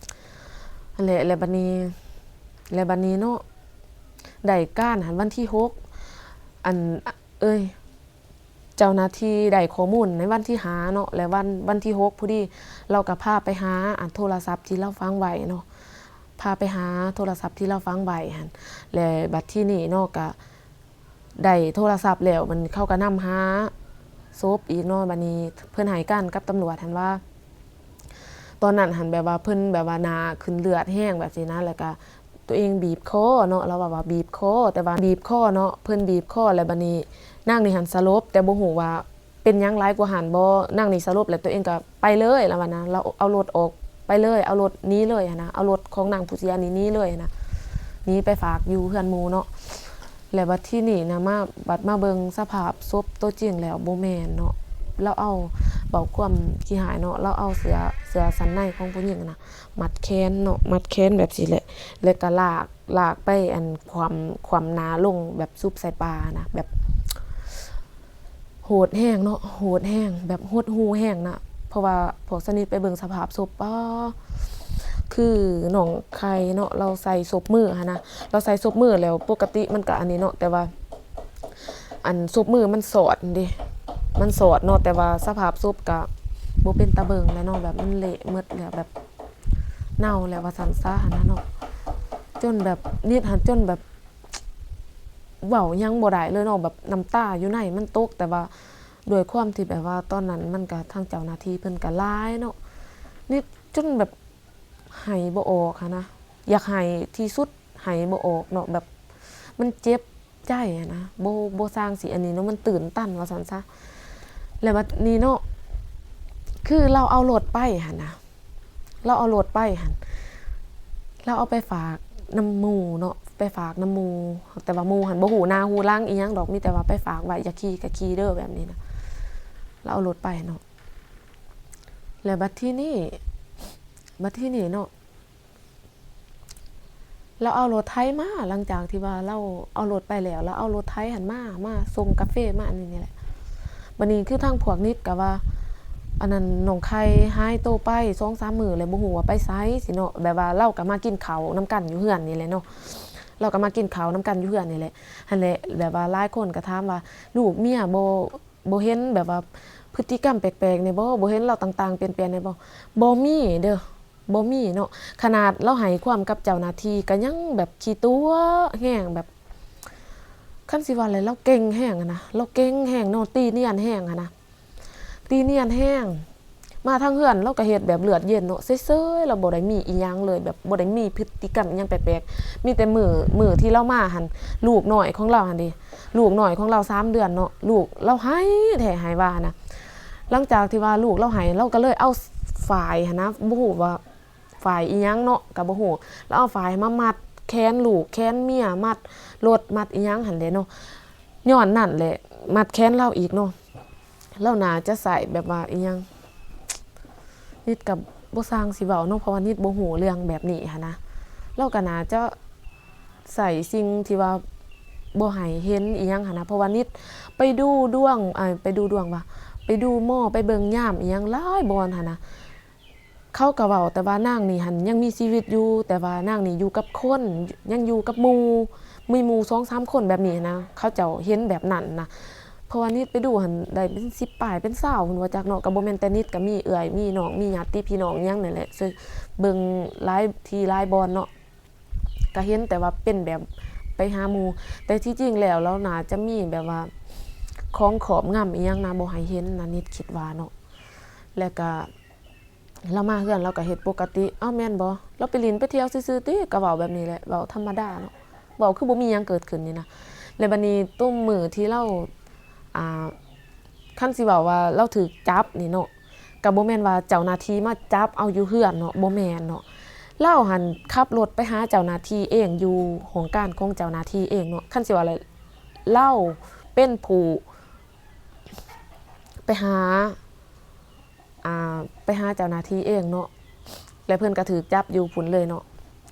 ຫັ້ນແຫຼະ ແລ້ວບັດນີ້ ແລ້ວບັດນີ້ເນາະ ໄດ້ການຫັ້ນວັນທີຫົກ ອັນ ເອີຍ ເຈົ້າໜ້າທີ່ໄດ້ຂໍ້ມູນໃນວັນທີຫ້າເນາະ ແລ້ວວັນ ວັນທີຫົກພໍດີ ລາວກະພາໄປຫາ ອັນ ໂທລະສັບທີ່ລາວຝັງໄວ້ເນາະ ພາໄປຫາໂທລະສັບທີ່ລາວຝັງໄວ້ຫັ້ນ ແລ້ວບັດທີນີ້ເນາະ ກະ ໄດ້ໂທລະສັບແລ້ວ ມັນ ເຂົາກະນຳຫາສົບອີກເນາະ ບັດນີ້ເພິ່ນໃຫ້ການກັບຕຳຫຼວດຫັ້ນວ່າ ຕອນນັ້ນຫັ້ນແບບວ່າເພິ່ນແບບວ່າໜ້າຂຶ້ນເລືອດແຮງແບບຊີ້ນະ ແລ້ວກະຕົວເອງບີບຄໍເນາະ ລາວເວົ້າວ່າບີບຄໍ ແຕ່ວ່າບີບຄໍເນາະ ເພິ່ນບີບຄໍ ແລ້ວບັດນີ້ນາງນີ້ຫັ້ນສະຫຼົບ ແຕ່ບໍ່ຮູ້ວ່າ ເປັນຫຍັງຫຼາຍກວ່າຫັ້ນບໍ່ ນາງນີ້ສະຫຼົບແລ້ວ ຕົວເອງກະໄປເລີຍ ລາວວ່ານະ ລາວເອົາລົດອອກໄປເລີຍ ເອົາລົດໜີເລີຍຫັ້ນນະ ເອົາລົດຂອງນາງຜູ້ເສຍນີ້ໜີເລີຍຫັ້ນນະ ໜີໄປຝາກຢູ່ເຮືອນໝູ່ເນາະ. ແລ້ວບັດທີນີ້ນະ ມາ ບັດມາເບິ່ງສະພາບສົບໂຕຈິງແລ້ວບໍ່ແມ່ນເນາະ ລາວເອົາ ເວົ້າຄວາມຂີ້ຮ້າຍເນາະ ລາວເອົາເສື້ອ ເສື້ອຊັ້ນໃນຂອງຜູ້ຍິງຫັ້ນນະ ມັດແຂນເນາະ ມັດແຂນແບບຊີ້ແຫຼະ ແລ້ວກະລາກ ລາກໄປ ອັນ ຂວ້ຳ ຂວ້ຳໜ້າລົງແບບຊຸບໃສ່ປ່າຫັ້ນນະ ແບບ ໂຫດແຮງເນາະ ໂຫດແຮງ ແບບຫົດຫູ່ແຮງນະ ເພາະວ່າພວກສະນິດໄປເບິ່ງສະພາບສົບ ປາ ຄືໜອງໄຂ່ເນາະ ລາວໃສ່ສົບມືຫັ້ນນະ ລາວໃສ່ສົບມືແລ້ວ ປົກກະຕິມັນກະອັນນີ້ເນາະ ແຕ່ວ່າ ອັນ ສົບມືມັນສອດເດ້ ມັນສອດເນາະ ແຕ່ວ່າສະພາບສົບກະບໍ່ເປັນຕາເບິ່ງແລ້ວເນາະ ແບບມັນເລະໝົດແລ້ວ ແບບເນົ່າແລ້ວວ່າຊັ້ນຊະຫັ້ນນະເນາະ ຈົນແບບ ນິດຫັ້ນຈົນແບບ ເວົ້າຫຍັງບໍ່ໄດ້ເລີຍເນາະ ແບບນ້ຳຕາຢູ່ໃນມັນຕົກ ແຕ່ວ່າດ້ວຍຄວາມທີ່ແບບວ່າຕອນນັ້ນມັນກະ ທາງເຈົ້າໜ້າທີ່ເພິ່ນກະຫຼາຍເນາະ ນິດຈົນແບບໄຫ້ບໍ່ອອກຫັ້ນນະ ຢາກໄຫ້ທີ່ສຸດ ໄຫ້ບໍ່ອອກເນາະ ແບບມັນເຈັບໃຈຫັ້ນນະ ບໍ່ ບໍ່ຊ່າງຊິອັນນີ້ເນາະ ມັນຕື່ນຕັນວ່າຊັ້ນຊະ. ແລ້ວບັດນີ້ເນາະ ຄືລາວເອົາລົດໄປຫັ້ນນະ ລາວເອົາລົດໄປຫັ້ນ ລາວເອົາໄປຝາກນຳໝູ່ເນາະ ໄປຝາກນຳໝູ່ ແຕ່ວ່າໝູ່ຫັ້ນບໍ່ຮູ້ໜ້າຮູ້ຫຼັງອີ່ຫຍັງດອກ ມີແຕ່ວ່າໄປຝາກໄວ້ ຢາກຂີ່ກະຂີ່ເດີ ແບບນີ້ນະ ລາວເອົາລົດໄປເນາະ. ແລ້ວບັດທີນີ້ ບັດທີນີ້ເນາະ ລາວເອົາລົດໄຖມາ ຫຼັງຈາກທີ່ວ່າລາວເອົາລົດໄປແລ້ວ ລາວເອົາລົດໄຖຫັ້ນມາ ມາສົ່ງກາເຟ ມາອັນນີ້ນີ້ແຫຼະ. ບັດນີ້ຄືທາງພວກນິດກະວ່າ ອັນນັ້ນ ນ້ອງໄຂ່ຫາຍໂຕໄປສອງສາມມື້ແລ້ວ ບໍ່ຮູ້ວ່າໄປໃສຊີ້ເນາະ ແບບວ່າລາວກະມາກິນເຂົ້ານຳກັນຢູ່ເຮືອນນີ້ແຫຼະເນາະ ລາວກະມາກິນເຂົ້ານຳກັນຢູ່ເຮືອນນີ້ແຫຼະ ຫັ້ນແຫຼະ ແບບວ່າຫຼາຍຄົນກະຖາມວ່າ ລູກເມຍບໍ່ ບໍ່ເຫັນແບບວ່າພຶດຕິກຳແປກໆແດ່ບໍ່? ບໍ່ເຫັນລາວຕ່າງໆປ່ຽນແປງແດ່ບໍ່? ບໍ່ມີເດີ ບໍ່ມີເນາະ. ຂະໜາດລາວໃຫ້ຄວາມກັບເຈົ້າໜ້າທີ່ກະຍັງແບບຂີ້ຕົວະແຮງ ແບບ ຄັນຊິວ່າແຫຼະ ລາວເກັ່ງແຮງຫັ້ນນະ ລາວເກັ່ງແຮງເນາະ ຕີນຽນແຮງຫັ້ນນະ ຕີນຽນແຮງ. ມາທາງເຮືອນລາວກະເຮັດແບບເລືອດເຢັນເນາະ ເຊີຍໆ ລາວບໍ່ໄດ້ມີອີ່ຫຍັງເລີຍ ແບບບໍ່ໄດ້ມີພຶດຕິກຳອີ່ຫຍັງແປກໆ. ມີແຕ່ມື້ ມື້ທີ່ລາວມາຫັ້ນ ລູກນ້ອຍຂອງລາວຫັ້ນເດ ລູກນ້ອຍຂອງລາວສາມເດືອນເນາະ ລູກລາວໄຫ້ແທ້ໄຫ້ວ່ານະ. ຫຼັງຈາກທີ່ວ່າລູກລາວໄຫ້ ລາວກະເລີຍເອົາຝ້າຍຫັ້ນນະ ບໍ່ຮູ້ວ່າຝ້າຍອີ່ຫຍັງເນາະ ກະບໍ່ຮູ້ ລາວເອົາຝ້າຍມາມັດແຂນລູກ ແຂນເມຍ ມັດລົດ ມັດອີ່ຫຍັງຫັ້ນແຫຼະເນາະ. ຍ້ອນນັ້ນແຫຼະ ມັດແຂນລາວອີກເນາະ. ລາວໜ້າຈະໃຊ້ແບບວ່າອີ່ຫຍັງ ນິດກະບໍ່ຊ່າງຊິເວົ້າເນາະ ເພາະວ່ານິດບໍ່ຮູ້ເລື່ອງແບບນີ້ຫັ້ນນະ. ລາວກະໜ້າຈະໃຊ້ສິ່ງທີ່ວ່າບໍ່ໃຫ້ເຫັນອີ່ຫຍັງຫັ້ນນະ ເພາະວ່ານິດໄປດູດວງ ເອີ ໄປດູດວງວ່າ ໄປດູໝໍ ໄປເບິ່ງຍາມອີ່ຫຍັງຫຼາຍບ່ອນຫັ້ນນະ. ເຂົາກະເວົ້າແຕ່ວ່ານາງນີ້ຫັ້ນຍັງມີຊີວິດຢູ່ ແຕ່ວ່ານາງນີ້ຢູ່ກັບຄົນ ຍັງຢູ່ກັບໝູ່ ມີໝູ່ສອງສາມຄົນແບບນີ້ຫັ້ນນະ ເຂົາເຈົ້າເຫັນແບບນັ້ນນະ. ເພາະວ່ານິດໄປດູຫັ້ນໄດ້ເປັນສິບປາຍເປັນຊາວພຸ້ນວ່າຈັກເນາະ ກະບໍ່ແມ່ນແຕ່ນິດ ກະມີເອື້ອຍ ມີນ້ອງ ມີຍາດຕິພີ່ນ້ອງຫຍັງນີ້ແຫຼະ ຊ່ວຍເບິ່ງຫຼາຍທີ່ຫຼາຍບ່ອນເນາະ. ກະເຫັນແຕ່ວ່າເປັນແບບ ໄປຫາໝູ່. ແຕ່ທີ່ຈິງແລ້ວລາວໜ້າຈະມີແບບວ່າຂອງຄອບງຳອີ່ຫຍັງນະ ບໍ່ໃຫ້ເຫັນນະ ນິດຄິດວ່າເນາະ. ແລ້ວກະລາວມາເຮືອນລາວກະເຮັດປົກກະຕິ. ເອົ້າ ແມ່ນບໍ່? ລາວໄປຫຼິ້ນໄປທ່ຽວຊື່ໆຕິ? ກະເວົ້າແບບນີ້ແຫຼະ ເວົ້າທຳມະດາເນາະ. ເວົ້າຄືບໍ່ມີຫຍັງເກີດຂຶ້ນນີ້ນະ. ແລ້ວບາດນີ້ໂຕມື້ທີ່ລາວ ອ່າ ຄັນຊິເວົ້າວ່າລາວຖືກຈັບນີ້ເນາະ ກະບໍ່ແມ່ນວ່າເຈົ້າໜ້າທີ່ມາຈັບເອົາຢູ່ເຮືອນເນາະ ບໍ່ແມ່ນເນາະ. ລາວຫັ້ນຂັບລົດໄປຫາເຈົ້າໜ້າທີ່ເອງ ຢູ່ຫ້ອງການຂອງເຈົ້າໜ້າທີ່ເອງເນາະ. ຄັນຊິວ່າລະ ລາວເປັນຜູ້ໄປຫາ ອ່າ ໄປຫາເຈົ້າໜ້າທີ່ເອງເນາະ ແລະເພິ່ນກະຖືກຈັບຢູ່ພຸ້ນເລີຍເນາະ.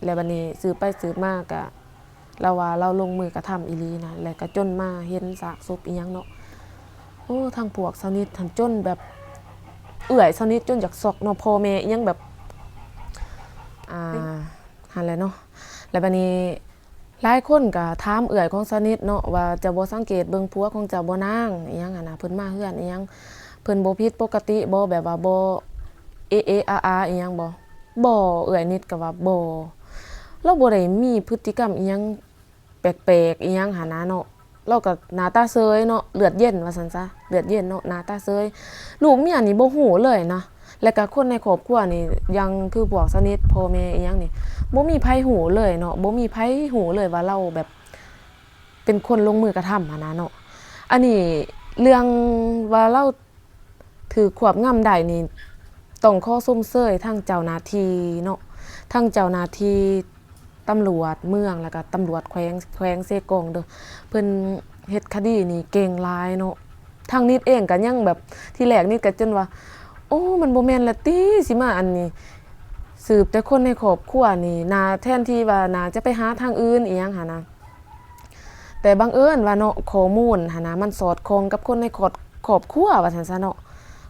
ແລະບາດນີ້ສືບໄປສືບມາກະ ລາວວ່າລາວລົງມືກະທຳອີ່ຫຼີນະ ແລະກະຈົນມາເຫັນຊາກສົບອີ່ຫຍັງເນາະ. ໂອ້ ທາງພວກສາວນິດຫັ້ນຈົນແບບ ເອື້ອຍສາວນິດຈົນຢາກຊັອກເນາະ ພໍ່ແມ່ອີ່ຫຍັງແບບ ອ່າ ຫັ້ນແຫຼະເນາະ. ແລະບາດນີ້ ຫຼາຍຄົນກະຖາມເອື້ອຍຂອງສາວນິດເນາະວ່າ ເຈົ້າບໍ່ສັງເກດເບິ່ງຜົວຂອງເຈົ້າບໍ່ນາງ ອີ່ຫຍັງຫັ້ນນະ ເພິ່ນມາເຮືອນອີ່ຫຍັງ ເພິ່ນບໍ່ຜິດປົກກະຕິບໍ່ ແບບວ່າບໍ່ເອະເອະອາອາອີ່ຫຍັງບໍ່? ບໍ່ ເອື້ອຍນິດກະວ່າບໍ່ ລາວບໍ່ໄດ້ມີພຶດຕິກຳອີ່ຫຍັງແປກໆອີ່ຫຍັງຫັ້ນນະເນາະ. ລາວກະໜ້າຕາເຊີຍເນາະ ເລືອດເຢັນວ່າຊັ້ນຊະ ເລືອດເຢັນເນາະ ໜ້າຕາເຊີຍ. ລູກເມຍນີ້ບໍ່ຮູ້ເລີຍນະ ແລະກະຄົນໃນຄອບຄົວນີ້ ຢ່າງຄືພວກສະໜິດ ພໍ່ແມ່ອີ່ຫຍັງນີ້ ບໍ່ມີໃຜຮູ້ເລີຍເນາະ ບໍ່ມີໃຜຮູ້ເລີຍວ່າລາວແບບເປັນຄົນລົງມືກະທຳຫັ້ນນະເນາະ. ອັນນີ້ເລື່ອງວ່າລາວຖືກຄວບງຳໄດ້ນີ້ ຕ້ອງຂໍຊົມເຊີຍທາງເຈົ້າໜ້າທີ່ເນາະ ທາງເຈົ້າໜ້າທີ່ ຕຳຫຼວດເມືອງ ແລ້ວກະຕຳຫຼວດແຂວງ ແຂວງເຊກອງເດີ້ ເພິ່ນເຮັດຄະດີນີ້ເກັ່ງຫຼາຍເນາະ. ທາງນິດເອງກະຍັງແບບ ທີແລກນິດກະຈົນວ່າ ໂອ້ ມັນບໍ່ແມ່ນລະຕິ ຊິມາອັນນີ້ ສືບແຕ່ຄົນໃນຄອບຄົວນີ້ ໜ້າ ແທນທີ່ວ່າໜ້າຈະໄປຫາທາງອື່ນອີ່ຫຍັງຫັ້ນນະ ແຕ່ບັງເອີນວ່າເນາະ ຂໍ້ມູນຫັ້ນນະ ມັນສອດຄ່ອງກັບຄົນໃນຄອບ ຄອບຄົວວ່າຊັ້ນຊະເນາະ.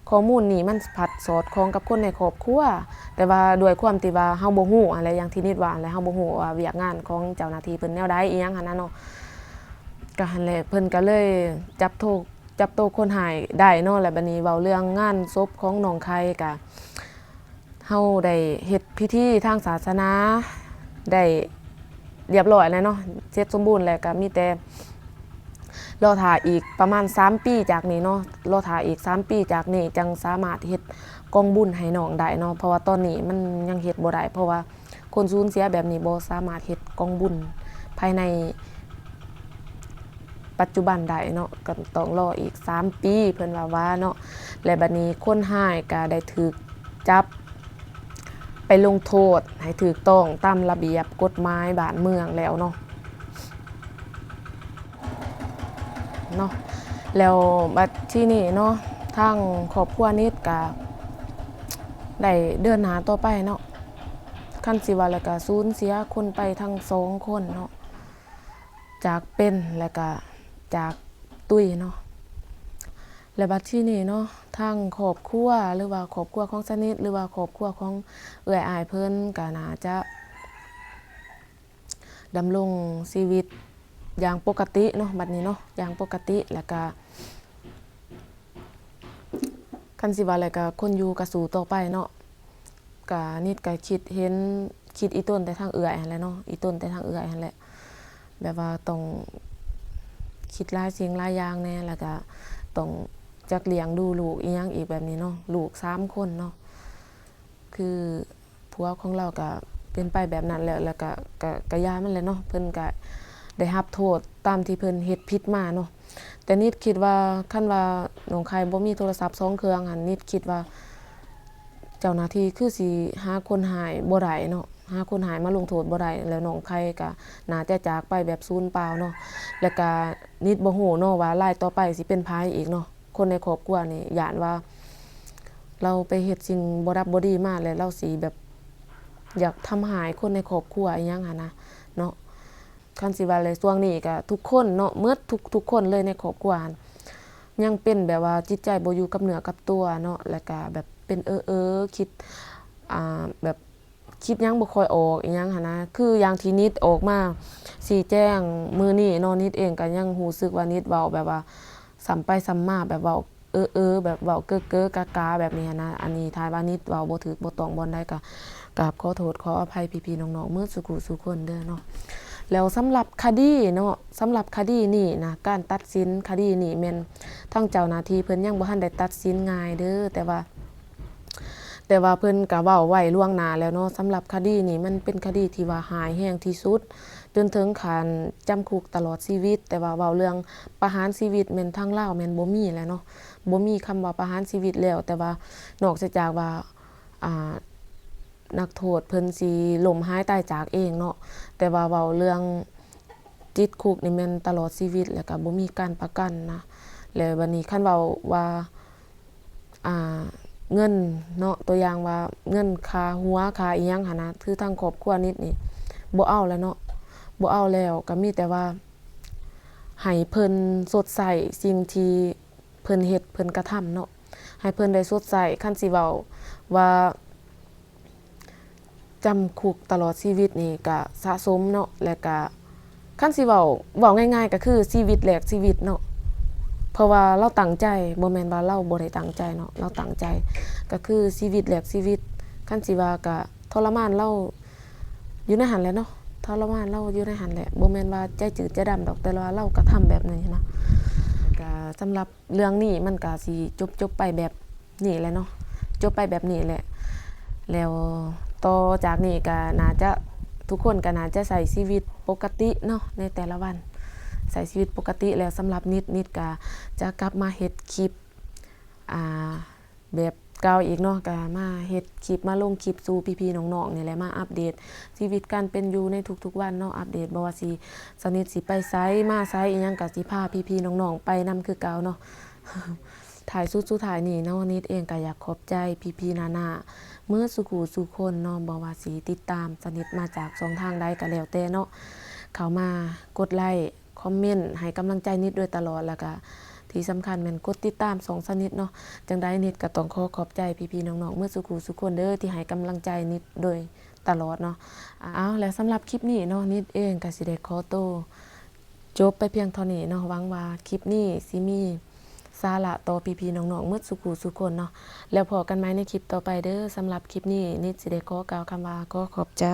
ຂໍ້ມູນນີ້ມັນພັດສອດຄ່ອງກັບຄົນໃນຄອບຄົວ ແຕ່ວ່າດ້ວຍຄວາມທີ່ວ່າເຮົາບໍ່ຮູ້ຫັ້ນແຫຼະ ຢ່າງທີ່ນິດວ່າຫັ້ນແຫຼະ ເຮົາບໍ່ຮູ້ວ່າວຽກງານຂອງເຈົ້າໜ້າທີ່ເພິ່ນແນວໃດອີ່ຫຍັງຫັ້ນນະເນາະ. ກະຫັ້ນແຫຼະ ເພິ່ນກະເລີຍຈັບໂຕ ຈັບໂຕຄົນຮ້າຍໄດ້ເນາະ. ແລ້ວບາດນີ້ເວົ້າເລື່ອງງານສົບຂອງນ້ອງໄຂ່ກະ ເຮົາໄດ້ເຮັດພິທີທາງສາສະໜາໄດ້ ຮຽບຮ້ອຍແລ້ວເນາະ ເສັດສົມບູນແລ້ວ ກະມີແຕ່ລໍຖ້າອີກປະມານສາມປີຈາກນີ້ເນາະ ລໍຖ້າອີກສາມປີຈາກນີ້ ຈັ່ງສາມາດເຮັດກອງບຸນໃຫ້ນ້ອງໄດ້ເນາະ ເພາະວ່າຕອນນີ້ມັນຍັງເຮັດບໍ່ໄດ້ ເພາະວ່າຄົນສູນເສຍແບບນີ້ບໍ່ສາມາດເຮັດກອງບຸນພາຍໃນປັດຈຸບັນໄດ້ເນາະ ກະຕ້ອງລໍອີກສາມປີ ເພິ່ນວ່າວ່າເນາະ. ແລະ ບັດນີ້ຄົນຮ້າຍກະໄດ້ຖືກຈັບ ໄປລົງໂທດໃຫ້ຖືກຕ້ອງຕາມລະບຽບກົດໝາຍບ້ານເມືອງແລ້ວເນາະ ເນາະ. ແລ້ວບັດທີນີ້ເນາະ ທາງຄອບຄົວນິດກະໄດ້ເດີນໜ້າຕໍ່ໄປເນາະ ຄັນຊິວ່າແລ້ວກະສູນເສຍຄົນໄປທັງສອງຄົນເນາະ ຈາກເປັນ ແລ້ວກະຈາກຕຸຍເນາະ. ແລະ ບັດທີນີ້ເນາະ ທາງຄອບຄົວ ຫຼືວ່າຄອບຄົວຂອງສະໜິດ ຫຼືວ່າຄອບຄົວຂອງເອື້ອຍອ້າຍເພິ່ນ ກະໜ້າຈະດຳລົງຊີວິດຢ່າງປົກກະຕິເນາະ ບັດນີ້ເນາະ ຢ່າງປົກກະຕິ ແລ້ວກະ ຄັນຊິວ່າແລ້ວກະຄົນຢູ່ກະສູ້ຕໍ່ໄປເນາະ. ກະນິດກະຄິດເຫັນ ຄິດອີ່ຕົນແຕ່ທາງເອື້ອຍຫັ້ນແຫຼະເນາະ ອີ່ຕົນແຕ່ທາງເອື້ອຍຫັ້ນແຫຼະ ແບບວ່າຕ້ອງຄິດຫຼາຍສິ່ງຫຼາຍຢ່າງແດ່ ແລ້ວກະຕ້ອງຈັກລ້ຽງດູລູກອີ່ຫຍັງອີກແບບນີ້ເນາະ ລູກສາມຄົນເນາະ ຄືຜົວຂອງລາວກະເປັນໄປແບບນັ້ນແລ້ວ ແລ້ວກະ ກະ ກະຢ່າມັນແຫຼະເນາະ ເພິ່ນກະໄດ້ຮັບໂທດຕາມທີ່ເພິ່ນເຮັດຜິດມາເນາະ. ແຕ່ນິດຄິດວ່າ ຄັນວ່ານ້ອງໄຂ່ບໍ່ມີໂທລະສັບສອງເຄື່ອງຫັ້ນ ນິດຄິດວ່າເຈົ້າໜ້າທີ່ຄືຊິຫາຄົນຮ້າຍບໍ່ໄດ້ເນາະ ຫາຄົນຮ້າຍມາລົງໂທດບໍ່ໄດ້ ແລ້ວນ້ອງໄຂ່ກະໜ້າຈະຈາກໄປແບບສູນເປົ່າເນາະ. ແລ້ວກະນິດບໍ່ຮູ້ເນາະວ່າລາຍຕໍ່ໄປຊິເປັນໃຜອີກເນາະ ຄົນໃນຄອບຄົວນີ້ ຢ້ານວ່າລາວໄປເຮັດສິ່ງບໍ່ດັບບໍ່ດີມາ ແລ້ວລາວຊິແບບຢາກທຳຮ້າຍຄົນໃນຄອບຄົວອີ່ຫຍັງຫັ້ນນະເນາະ. ຄັນຊິວ່າແລ້ວ ຊ່ວງນີ້ກະທຸກຄົນເນາະ ໝົດທຸກ ທຸກຄົນເລີຍໃນຄອບຄົວຫັ້ນ ຍັງເປັນແບບວ່າຈິດໃຈບໍ່ຢູ່ກັບເນື້ອກັບຕົວເນາະ ແລ້ວກະແບບເປັນເອີໆ ຄິດ ອ່າ ແບບຄິດຫຍັງບໍ່ຄ່ອຍອອກອີ່ຫຍັງຫັ້ນນະ. ຄືຢ່າງທີ່ນິດອອກມາຊີ້ແຈງມື້ນີ້ເນາະ ນິດເອງກະຍັງຮູ້ສຶກວ່ານິດເວົ້າແບບວ່າຊ້ຳໄປຊ້ຳມາ ແບບເວົ້າ ເອີໆ ແບບເວົ້າເກີໆກາໆແບບນີ້ຫັ້ນນະ. ອັນນີ້ຖ້າວ່ານິດເວົ້າບໍ່ຖືກບໍ່ຕ້ອງບ່ອນໃດ ກະກາບຂໍໂທດຂໍອະໄພພີ່ໆນ້ອງໆໝົດສູ່ຜູ້ສູ່ຄົນເດີ້ເນາະ. ແລ້ວສຳລັບຄະດີເນາະ ສຳລັບຄະດີນີ້ນະ ການຕັດສິນຄະດີນີ້ແມ່ນທາງເຈົ້າໜ້າທີ່ເພິ່ນຍັງບໍ່ທັນໄດ້ຕັດສິນງ່າຍເດີ ແຕ່ວ່າ ແຕ່ວ່າເພິ່ນກະເວົ້າໄວ້ລ່ວງໜ້າແລ້ວເນາະ ສຳລັບຄະດີນີ້ມັນເປັນຄະດີທີ່ວ່າຮ້າຍແຮງທີ່ສຸດ ຈົນເຖິງຂັ້ນຈຳຄຸກຕະຫຼອດຊີວິດ ແຕ່ວ່າເວົ້າເລື່ອງປະຫານຊີວິດແມ່ນທາງລາວແມ່ນບໍ່ມີແລ້ວເນາະ ບໍ່ມີຄຳວ່າປະຫານຊີວິດແລ້ວ ແຕ່ວ່ານອກເສຍຈາກວ່າ ອ່າ ນັກໂທດເພິ່ນຊິລົ້ມຫາຍຕາຍຈາກເອງເນາະ ແຕ່ວ່າເວົ້າເລື່ອງຕິດຄຸກນີ້ແມ່ນຕະຫຼອດຊີວິດ ແລ້ວກະບໍ່ມີການປະກັນນະ ແລ້ວບັດນີ້ຄັນເວົ້າວ່າ ອ່າ ເງິນເນາະ ຕົວຢ່າງວ່າເງິນຄ່າຫົວຄ່າອີ່ຫຍັງຫັ້ນນະ ຄືທາງຄອບຄົວນິດນີ້ບໍ່ເອົາແລ້ວເນາະ ບໍ່ເອົາແລ້ວ ກະມີແຕ່ວ່າໃຫ້ເພິ່ນຊົດໃຊ້ສິ່ງທີ່ ເພິ່ນເຮັດເພິ່ນກະທຳເນາະ ໃຫ້ເພິ່ນໄດ້ຊົດໃຊ້ ຄັນຊິເວົ້າວ່າຈຳຄຸກຕະຫຼອດຊີວິດນີ້ກະສະສົມເນາະ ແລະກະຄັນຊິເວົ້າ ເວົ້າງ່າຍໆກະຄືຊີວິດແລກຊີວິດເນາະ ເພາະວ່າລາວຕັ້ງໃຈ ບໍ່ແມ່ນວ່າລາວບໍ່ໄດ້ຕັ້ງໃຈເນາະ ລາວຕັ້ງໃຈ ກະຄືຊີວິດແລກຊີວິດ ຄັນຊິວ່າກະທໍລະມານລາວຢູ່ໃນຫັ້ນແຫຼະເນາະ ທໍລະມານລາວຢູ່ໃນຫັ້ນແຫຼະ ບໍ່ແມ່ນວ່າໃຈຈືດໃຈດຳດອກ ແຕ່ວ່າລາວກະທຳແບບນີ້ນະ ກະສຳລັບ ເລື່ອງນີ້ມັນກະຊິຈົບ ຈົບໄປແບບນີ້ແຫຼະເນາະ ຈົບໄປແບບນີ້ແຫຼະ ແລ້ວຕໍ່ຈາກນີ້ກະໜ້າຈະ ທຸກຄົນກະໜ້າຈະໃຊ້ຊີວິດປົກກະຕິເນາະ ໃນແຕ່ລະວັນ ໃຊ້ຊີວິດປົກກະຕິ ແລ້ວສຳລັບນິດ ນິດກະຈະກັບມາເຮັດຄລິບ ອ່າ ແບບເກົ່າອີກເນາະ ກະມາເຮັດຄລິບ ມາລົງຄລິບສູ່ພີ່ໆນ້ອງໆນີ້ແຫຼະ ມາອັບເດດຊີວິດການເປັນຢູ່ໃນທຸກໆວັນເນາະ ອັບເດດບໍ່ວ່າຊິ ສາວນິດຊິໄປໃສມາໃສອີ່ຫຍັງ ກະຊິພາພີ່ໆນ້ອງໆໄປນຳຄືເກົ່າເນາະ. ທ້າຍສຸດສຸດທ້າຍນີ້ເນາະ ນິດເອງກະຢາກຂອບໃຈພີ່ໆນ້າໆເໝິດສູ່ຄູ່ສູ່ຄົນເນາະ ບໍ່ວ່າຊິຕິດຕາມສາວນິດມາຈາກຊ່ອງທາງໃດກະແລ້ວແຕ່ເນາະ ເຂົ້າມາກົດໄລ້ ຄອມເມັນໃຫ້ກຳລັງໃຈນິດໂດຍຕະຫຼອດ ແລ້ວກະທີ່ສຳຄັນແມ່ນກົດຕິດຕາມຊ່ອງສາວນິດເນາະ. ຈັ່ງໃດນິດກະຕ້ອງຂໍຂອບໃຈພີ່ໆນ້ອງໆເໝິດສູ່ຄູ່ສູ່ຄົນເດີ ທີ່ໃຫ້ກຳລັງໃຈນິດໂດຍຕະຫຼອດເນາະ. ອ້າວ ແລ້ວສຳລັບຄລິບນີ້ເນາະ ນິດເອງກະຊິໄດ້ຂໍໂຕ ຈົບໄປພຽງເທົ່ານີ້ເນາະ. ຫວັງວ່າຄລິບນີ້ຊິມີສາລະຕໍ່ພີ່ໆນ້ອງໆເໝິດສູ່ຄູ່ສູ່ຄົນເນາະ. ແລ້ວພໍ້ກັນໃໝ່ໃນຄລິບຕໍ່ໄປເດີ. ສຳລັບຄລິບນີ້ ນິດຊິໄດ້ຂໍກ່າວຄຳວ່າ ຂໍຂອບໃຈ.